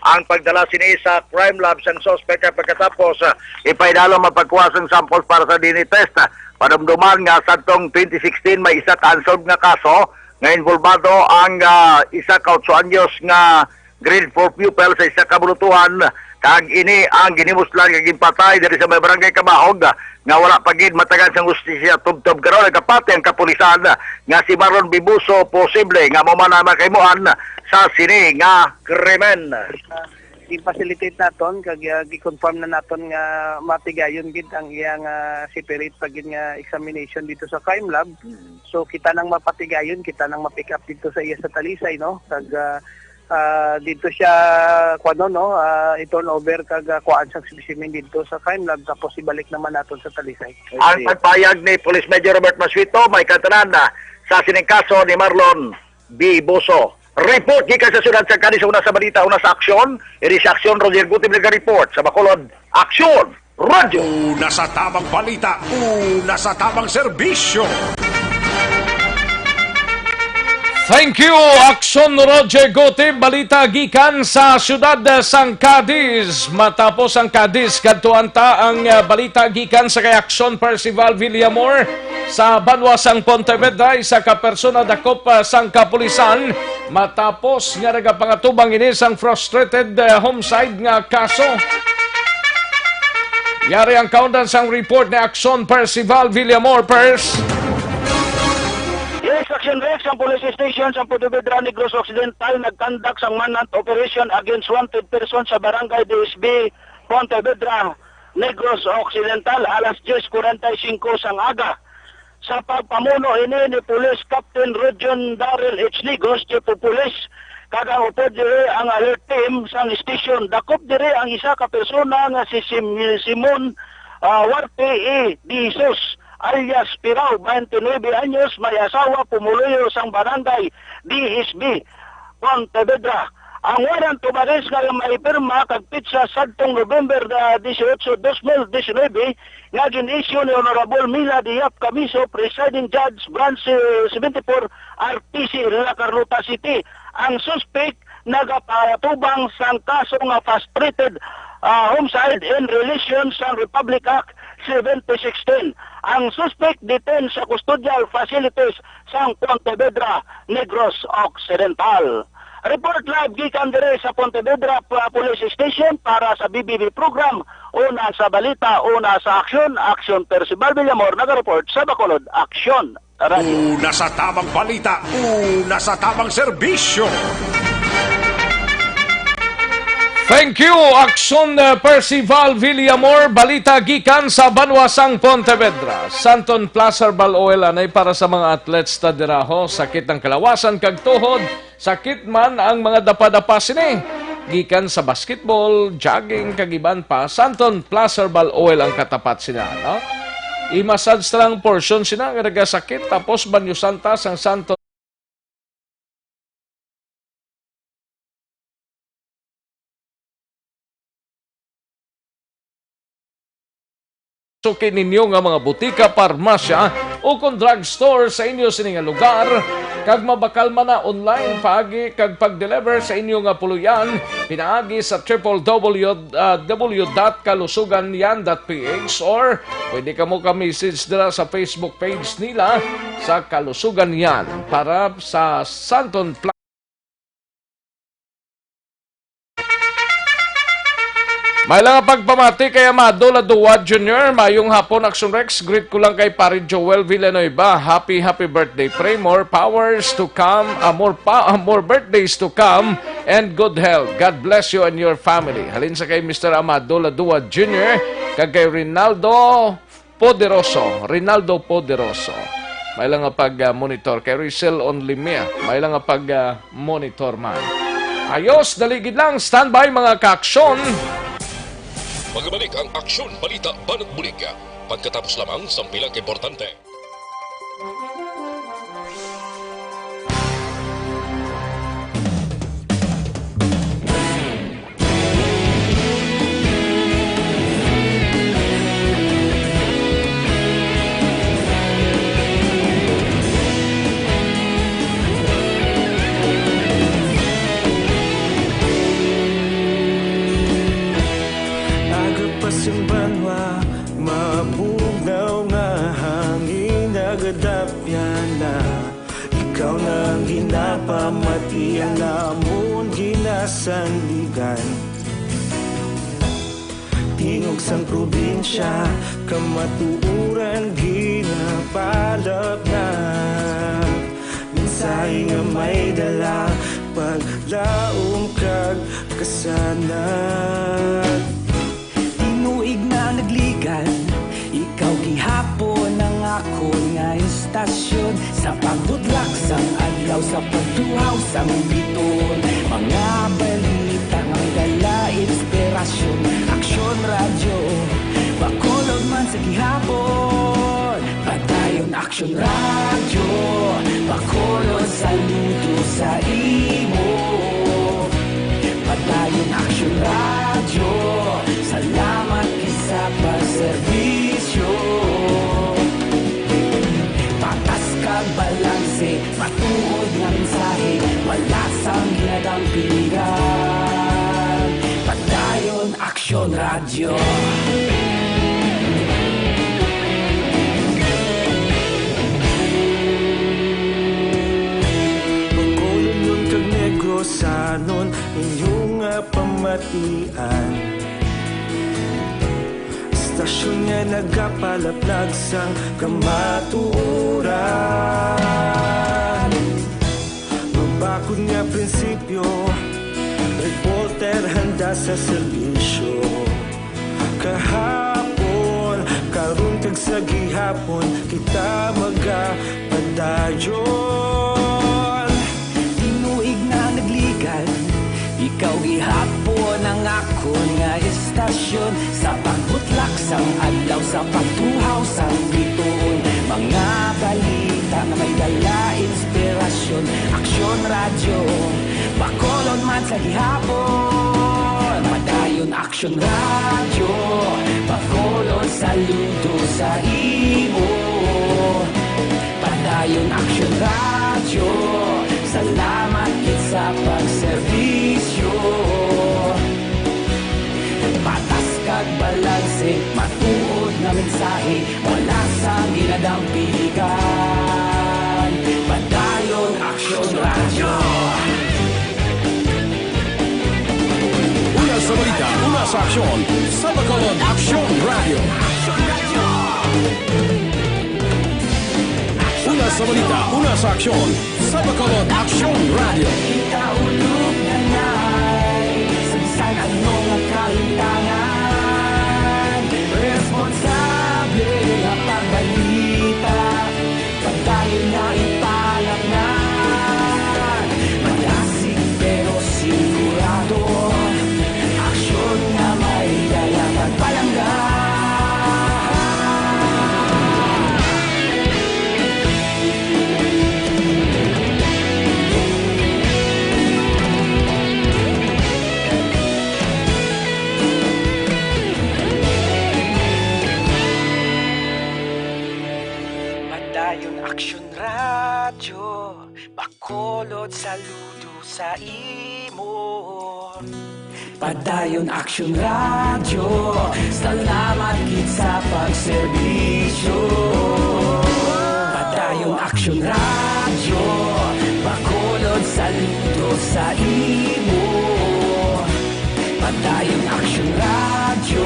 ang pagdala sini sa crime lab sang suspect, pagkatapos, ah, ipainalom ang pagkuha sang samples para sa D N A test. Padumduman nga sadtong twenty sixteen may isa ka unsolved nga kaso nga involbado ang, ah, isa ka otso anyos nga grade four pupil sa isa ka bulutuhan, kag ini ang ginhimuslan nga ginpatay diri sa may barangay Kabahog, nga wala pa gid matagan sang hustisya. Tubtob karon nagapati ang kapulisan nga si Marlon Bibuso posible nga amo man ang makahimuan sa sini nga krimen. Gi-facilitate naton kag, ah, gi-confirm na naton nga matigayon gid ang iyang, ah, separate pa gid nga examination dito sa crime lab. Mm. So, kita nang mapatigayon, kita nang ma-pick up dito sa iya sa Talisay, no? Kag, ah, ah, dito siya, kuwan, no, ah, i-turn over kag, ah, kuhaan sang specimen dito sa crime lab, tapos ibalik naman naton sa Talisay. I see. Ang pagpayag ni Police Major Robert Masuito, may kantanan na sa sining kaso ni Marlon Biboso. Report gikan sa siyudad sa Cadiz, una sa balita, una sa aksyon. Ini sa Aksyon, Roger Gutib nag-report sa Bacolod. Aksyon! Radyo. Una sa tamang balita, una sa tamang serbisyo. Thank you, Aksyon Roger Gutib. Balita gikan sa siyudad sang Cadiz. Matapos ang Cadiz, kadtuan ta ang, ah, balita gikan sa kay Aksyon Percival Villamor. Sa banwa sang Pontevedra, isa ka persona dakop, ah, sang kapulisan matapos nga nagapangatubang ini sang frustrated, ah, homicide nga kaso. Yari ang kaundan sang report ni Aksyon Percival Villamor, Pers. Yes, Action Rex, ang police station sa Pontevedra, Negros Occidental, nagkandak sang manhunt operation against wanted person sa Barangay D S B, Pontevedra, Negros Occidental, alas diyes kuwarenta y singko sang aga. Sa pagpamuno ini ni Police Captain Rodjon Daryl H. Negros, Chief of Police, kag ang upod diri ang alert team sang station. Dakop diri ang isa ka persona nga si Sim-, Simon, ah, Huarte E. De Jesus, alias Piraw, twenty-nine anyos, may asawa, pumuluyo sang barangay D S B, Pontevedra. Ang warrant of arrest nga mahipirma kag petsa sadtong November, ah, dieciocho, dos mil diecinuebe, nga gin-issue ni Honorable Mila D. Yap Camiso, Presiding Judge, Branch, eh, seventy-four, R T C, La Carlota City. Ang suspek nagapatubang sang kaso nga frustrated, ah, homicide in relation sa Republic Act seventy sixteen. Ang suspek detained sa custodial facilities sang Pontevedra, Negros Occidental. Report live gikan diri sa Pontevedra, ah, Police Station para sa B B B program. Una sa balita, una sa aksyon, Aksyon Percival Villamor, nagareport sa Bacolod. Aksyon Radyo. Una sa tamang balita, una sa tamang serbisyo. Thank you, Aksyon, uh, Percival Villamor. Balita gikan sa banwa sang Pontevedra. Santon Plus Herbal Oil anay para sa mga athletes ta dira ho. Sakit ang kalawasan kag tuhod, sakit man ang mga dapadapa sini. Gikan sa basketball, jogging, kag iban pa, Santon Plus Herbal Oil ang katapat sina, no? I-massage ta lang portion sina nga nagasakit, tapos banyusan ta sang Santon suki ninyo nga mga butika, parmasya, o kon drugstore sa inyo sini nga lugar, kag mabakal man na online paagi kag pag-deliver sa inyo nga puloy-an pinaagi sa triple W dot kalusugan yan dot P H, or pwede kamo ka message dira sa Facebook page nila sa Kalusugan Yan para sa Santon Pla-, May lang nga pagpamati kay Amado Ladua Junior. Mayong hapon, Action Rex. Greet ko lang kay Pare Joel Villanueva. Happy, happy birthday. Pray more powers to come, ah, more pa-, ah, more birthdays to come, and good health. God bless you and your family. Halin sa kay Mister Amado Ladua Junior, kag kay Rinaldo Poderoso, Rinaldo Poderoso. May lang nga pag-monitor kay Rizal Only Mia. May lang nga pag-monitor man. Ayos, dali gid lang. Standby, mga kaaksyon. Magbalik ang Aksyon, Balita, Banat Bulig. Pagkatapos lamang sang pila ka importante. Aga pa sing banwa, mabugnaw nga hangin nagadapyan na. Ikaw na ang ginapamati, ang amon ginasandigan. Tingog sang probinsya, kamatuoran ginapalapnap. Mensahe nga may dala, paglaom kag kasanag. Tinuig na nagligan, ikaw gihapon ang akon nga istasyon. Sa pagbudlak sang adlaw, sa pagtuhaw sang bituon, mga balita nga may dala inspirasyon. Aksyon Radyo, Bacolod man sa gihapon. Padayon Aksyon Radyo, Bacolod, saludo sa imo. Padayon Aksyon Radyo, salamat gid sa pagserbisyo. Patas kag balanse, matuod nga mensahe, wala sang ginadampigan. Padayon Aksyon Radyo. Bacolodnon kag Negrosanon, inyo nga pamatian. Istasyon nga nagapalaplag sang kamatuoran. Mabakod nga prinsipyo, reporter handa sa serbisyo. Kahapon, karon kag sa gihapon, kita magapadayon. Tinuig na nagligan, ikaw gihapon ang akon nga istasyon. Sa pagbutlak sang adlaw, sa pagtuhaw sang bituon, mga balita nga may dala inspirasyon. Aksyon Radyo, Bacolod man sa gihapon. Padayon Aksyon Radyo, Bacolod, saludo sa imo. Padayon Aksyon Radyo, salamat gid sa pagserbisyo. Patas kag balanse, matuod nga mensahe, wala sang ginadampigan. Padayon Aksyon Radyo. Una sa balita, una sa aksyon, sa Bacolod Aksyon Radyo. Una sa balita, una sa aksyon, sa Bacolod Aksyon Radyo. Kita ulog na nay, sa bisan ano nga kalimtangan, responsable nga pagbalita. Padayon na ipalapngan, madasig pero sigurado. Aksyon nga may dala kag palangga. Padayon Aksyon Radyo, Bacolod, saludo sa imo. Padayon Aksyon Radyo, salamat gid sa pagserbisyo. Padayon Aksyon Radyo, Bacolod, saludo sa imo. Padayon Aksyon Radyo,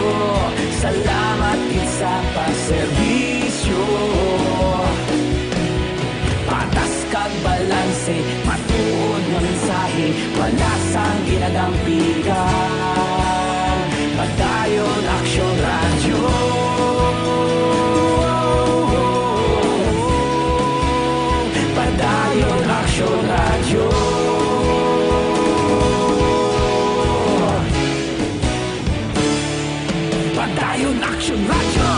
salamat gid sa pagserbisyo. Patas kag balanse, matuod nga mensahe, wala sang ginadampigan. Padayon Aksyon Radyo. Padayon Aksyon Radyo. Padayon Aksyon Radyo.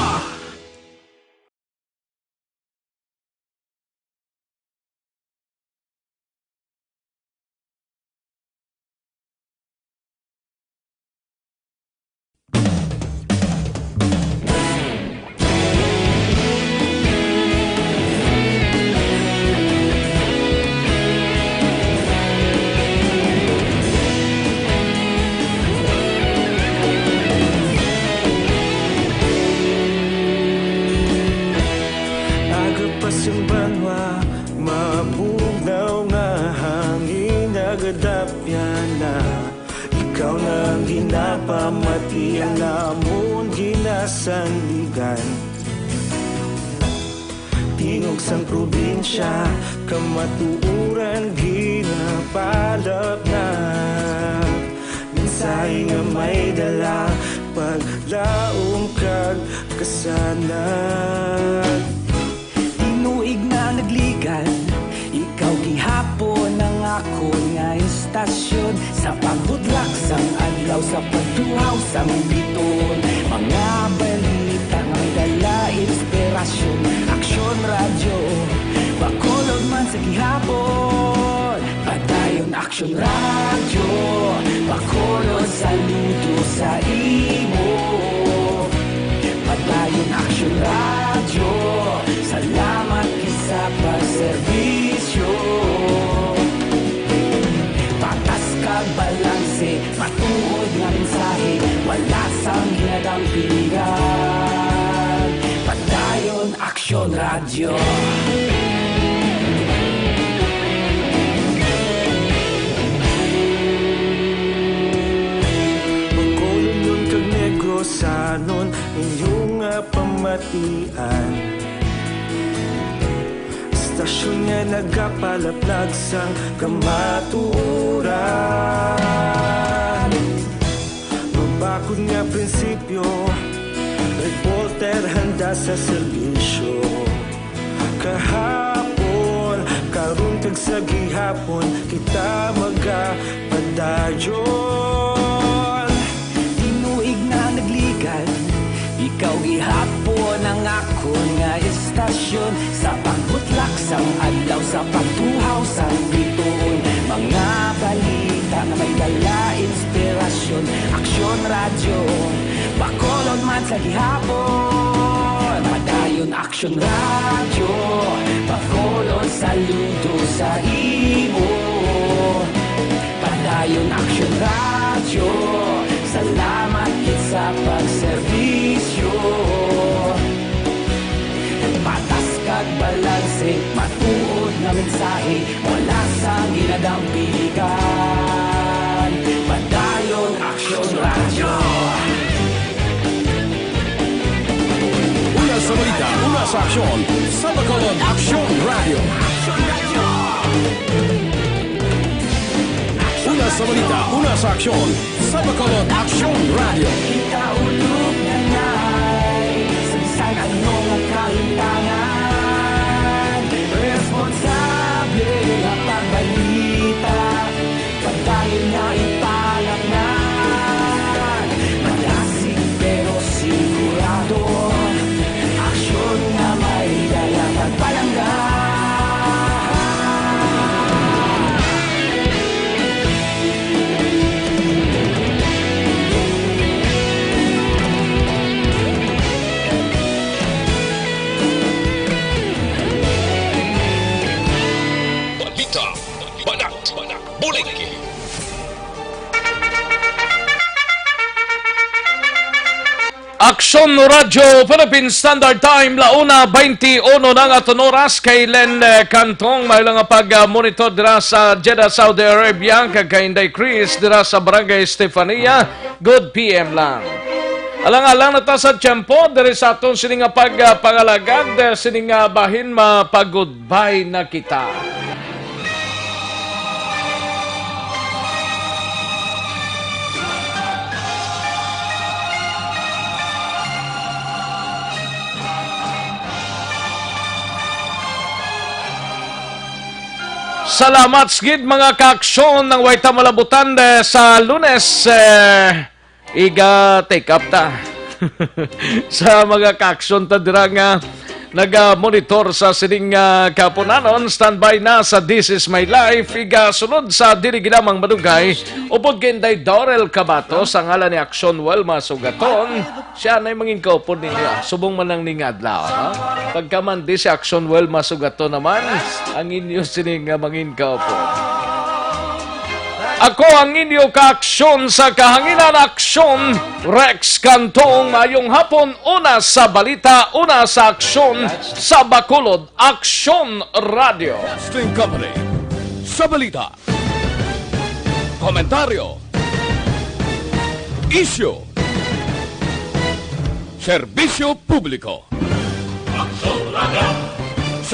Aga pa sing banwa, mabugnaw nga hangin, nagadapyan na. Ikaw na ang ginapamati, ang amon ginasandigan. Tingog sang probinsya, kamatuoran ginapalapnag. Mensahe nga may dala, paglaom kag kasanag. Tinuig na nagligad, ikaw gihapon ang akon nga istasyon. Sa pagbutlak sang adlaw, sa pagtuhaw sang bituon, mga balita nga may dala inspirasyon. Aksyon Radyo, Bacolod man sa gihapon. Padayon Aksyon Radyo, Bacolod, saludo sa imo. Padayon Aksyon Radyo, salamat gid sa pagserbisyo. Patas kag balanse, matuod nga mensahe, wala sang ginadampigan. Padayon Aksyon Radyo. Bacolodnon kag Negrosanon, inyo nga pamatian. Istasyon nga nagapalaplag sang kamatuoran. Mabakod nga prinsipyo, reporter handa sa serbisyo. Kahapon, karon kag sa gihapon, kita magapadayon. Tinuig na nagligad, ikaw gihapon ang akon nga istasyon. Sa pagbutlak sang adlaw, sa pagtuhaw sang bituon, mga balita nga may dala inspirasyon. Aksyon Radyo, Bacolod man sa gihapon. Padayon Aksyon Radyo, Bacolod, saludo sa imo. Padayon Aksyon Radyo, salamat gid sa pagserbisyo. Patas kag balanse, matuod nga mensahe, wala sang ginadampigan. Padayon Aksyon Radyo. Una sa balita, una sa aksyon, sa Bacolod Aksyon Radyo. Una sa balita, una sa aksyon, sa Bacolod Aksyon Radyo. Ikaulog na ngay, sa bisan ano nga kahitangan, responsable nga pagbalita, padayon nga ipalapngan. Malasig pero sigurado, aksyon nga may dala kag palangga. Aksyon Radyo Philippine Standard Time, la una twenty-uno na nga aton oras. Kay Len, eh, Cantong, may lang nga pag-monitor dira sa Jeddah, Saudi Arabia, kag kay Inday Chris dira sa Barangay Estefania. Good P M lang. Alang-alang na ta sa tiyempo diri sa aton sini nga pag-, ah, pangalagad, eh, sini nga bahin mapagod bay na kita. Salamat sa gid, mga kaaksyon, nang way ta malabutan, eh, sa Lunes, eh, iga take up ta. Sa mga kaaksyon ta dira nga naga-monitor sa sining, ah, kapunanon, standby na sa This Is My Life. Iga sunod sa dili ginamang madugay, upod kay Inday Dorel Cabato, sa ngalan ni Aksyon Welma Sugaton, siya na'y mangin kaupod ninyo. Subong man ang ning adlaw, ha? Pagkamandi si Aksyon Welma Sugaton naman, ang inyo sining nga mangin kaupod. Ako ang inyo kaaksyon sa kahanginan, Aksyon Rex Cantong. Mayong hapon, una sa balita, una sa aksyon, sa Bacolod, Aksyon Radio. Broadcasting Company. Sa balita, komentaryo, isyu, serbisyo publiko. Aksyon Radio.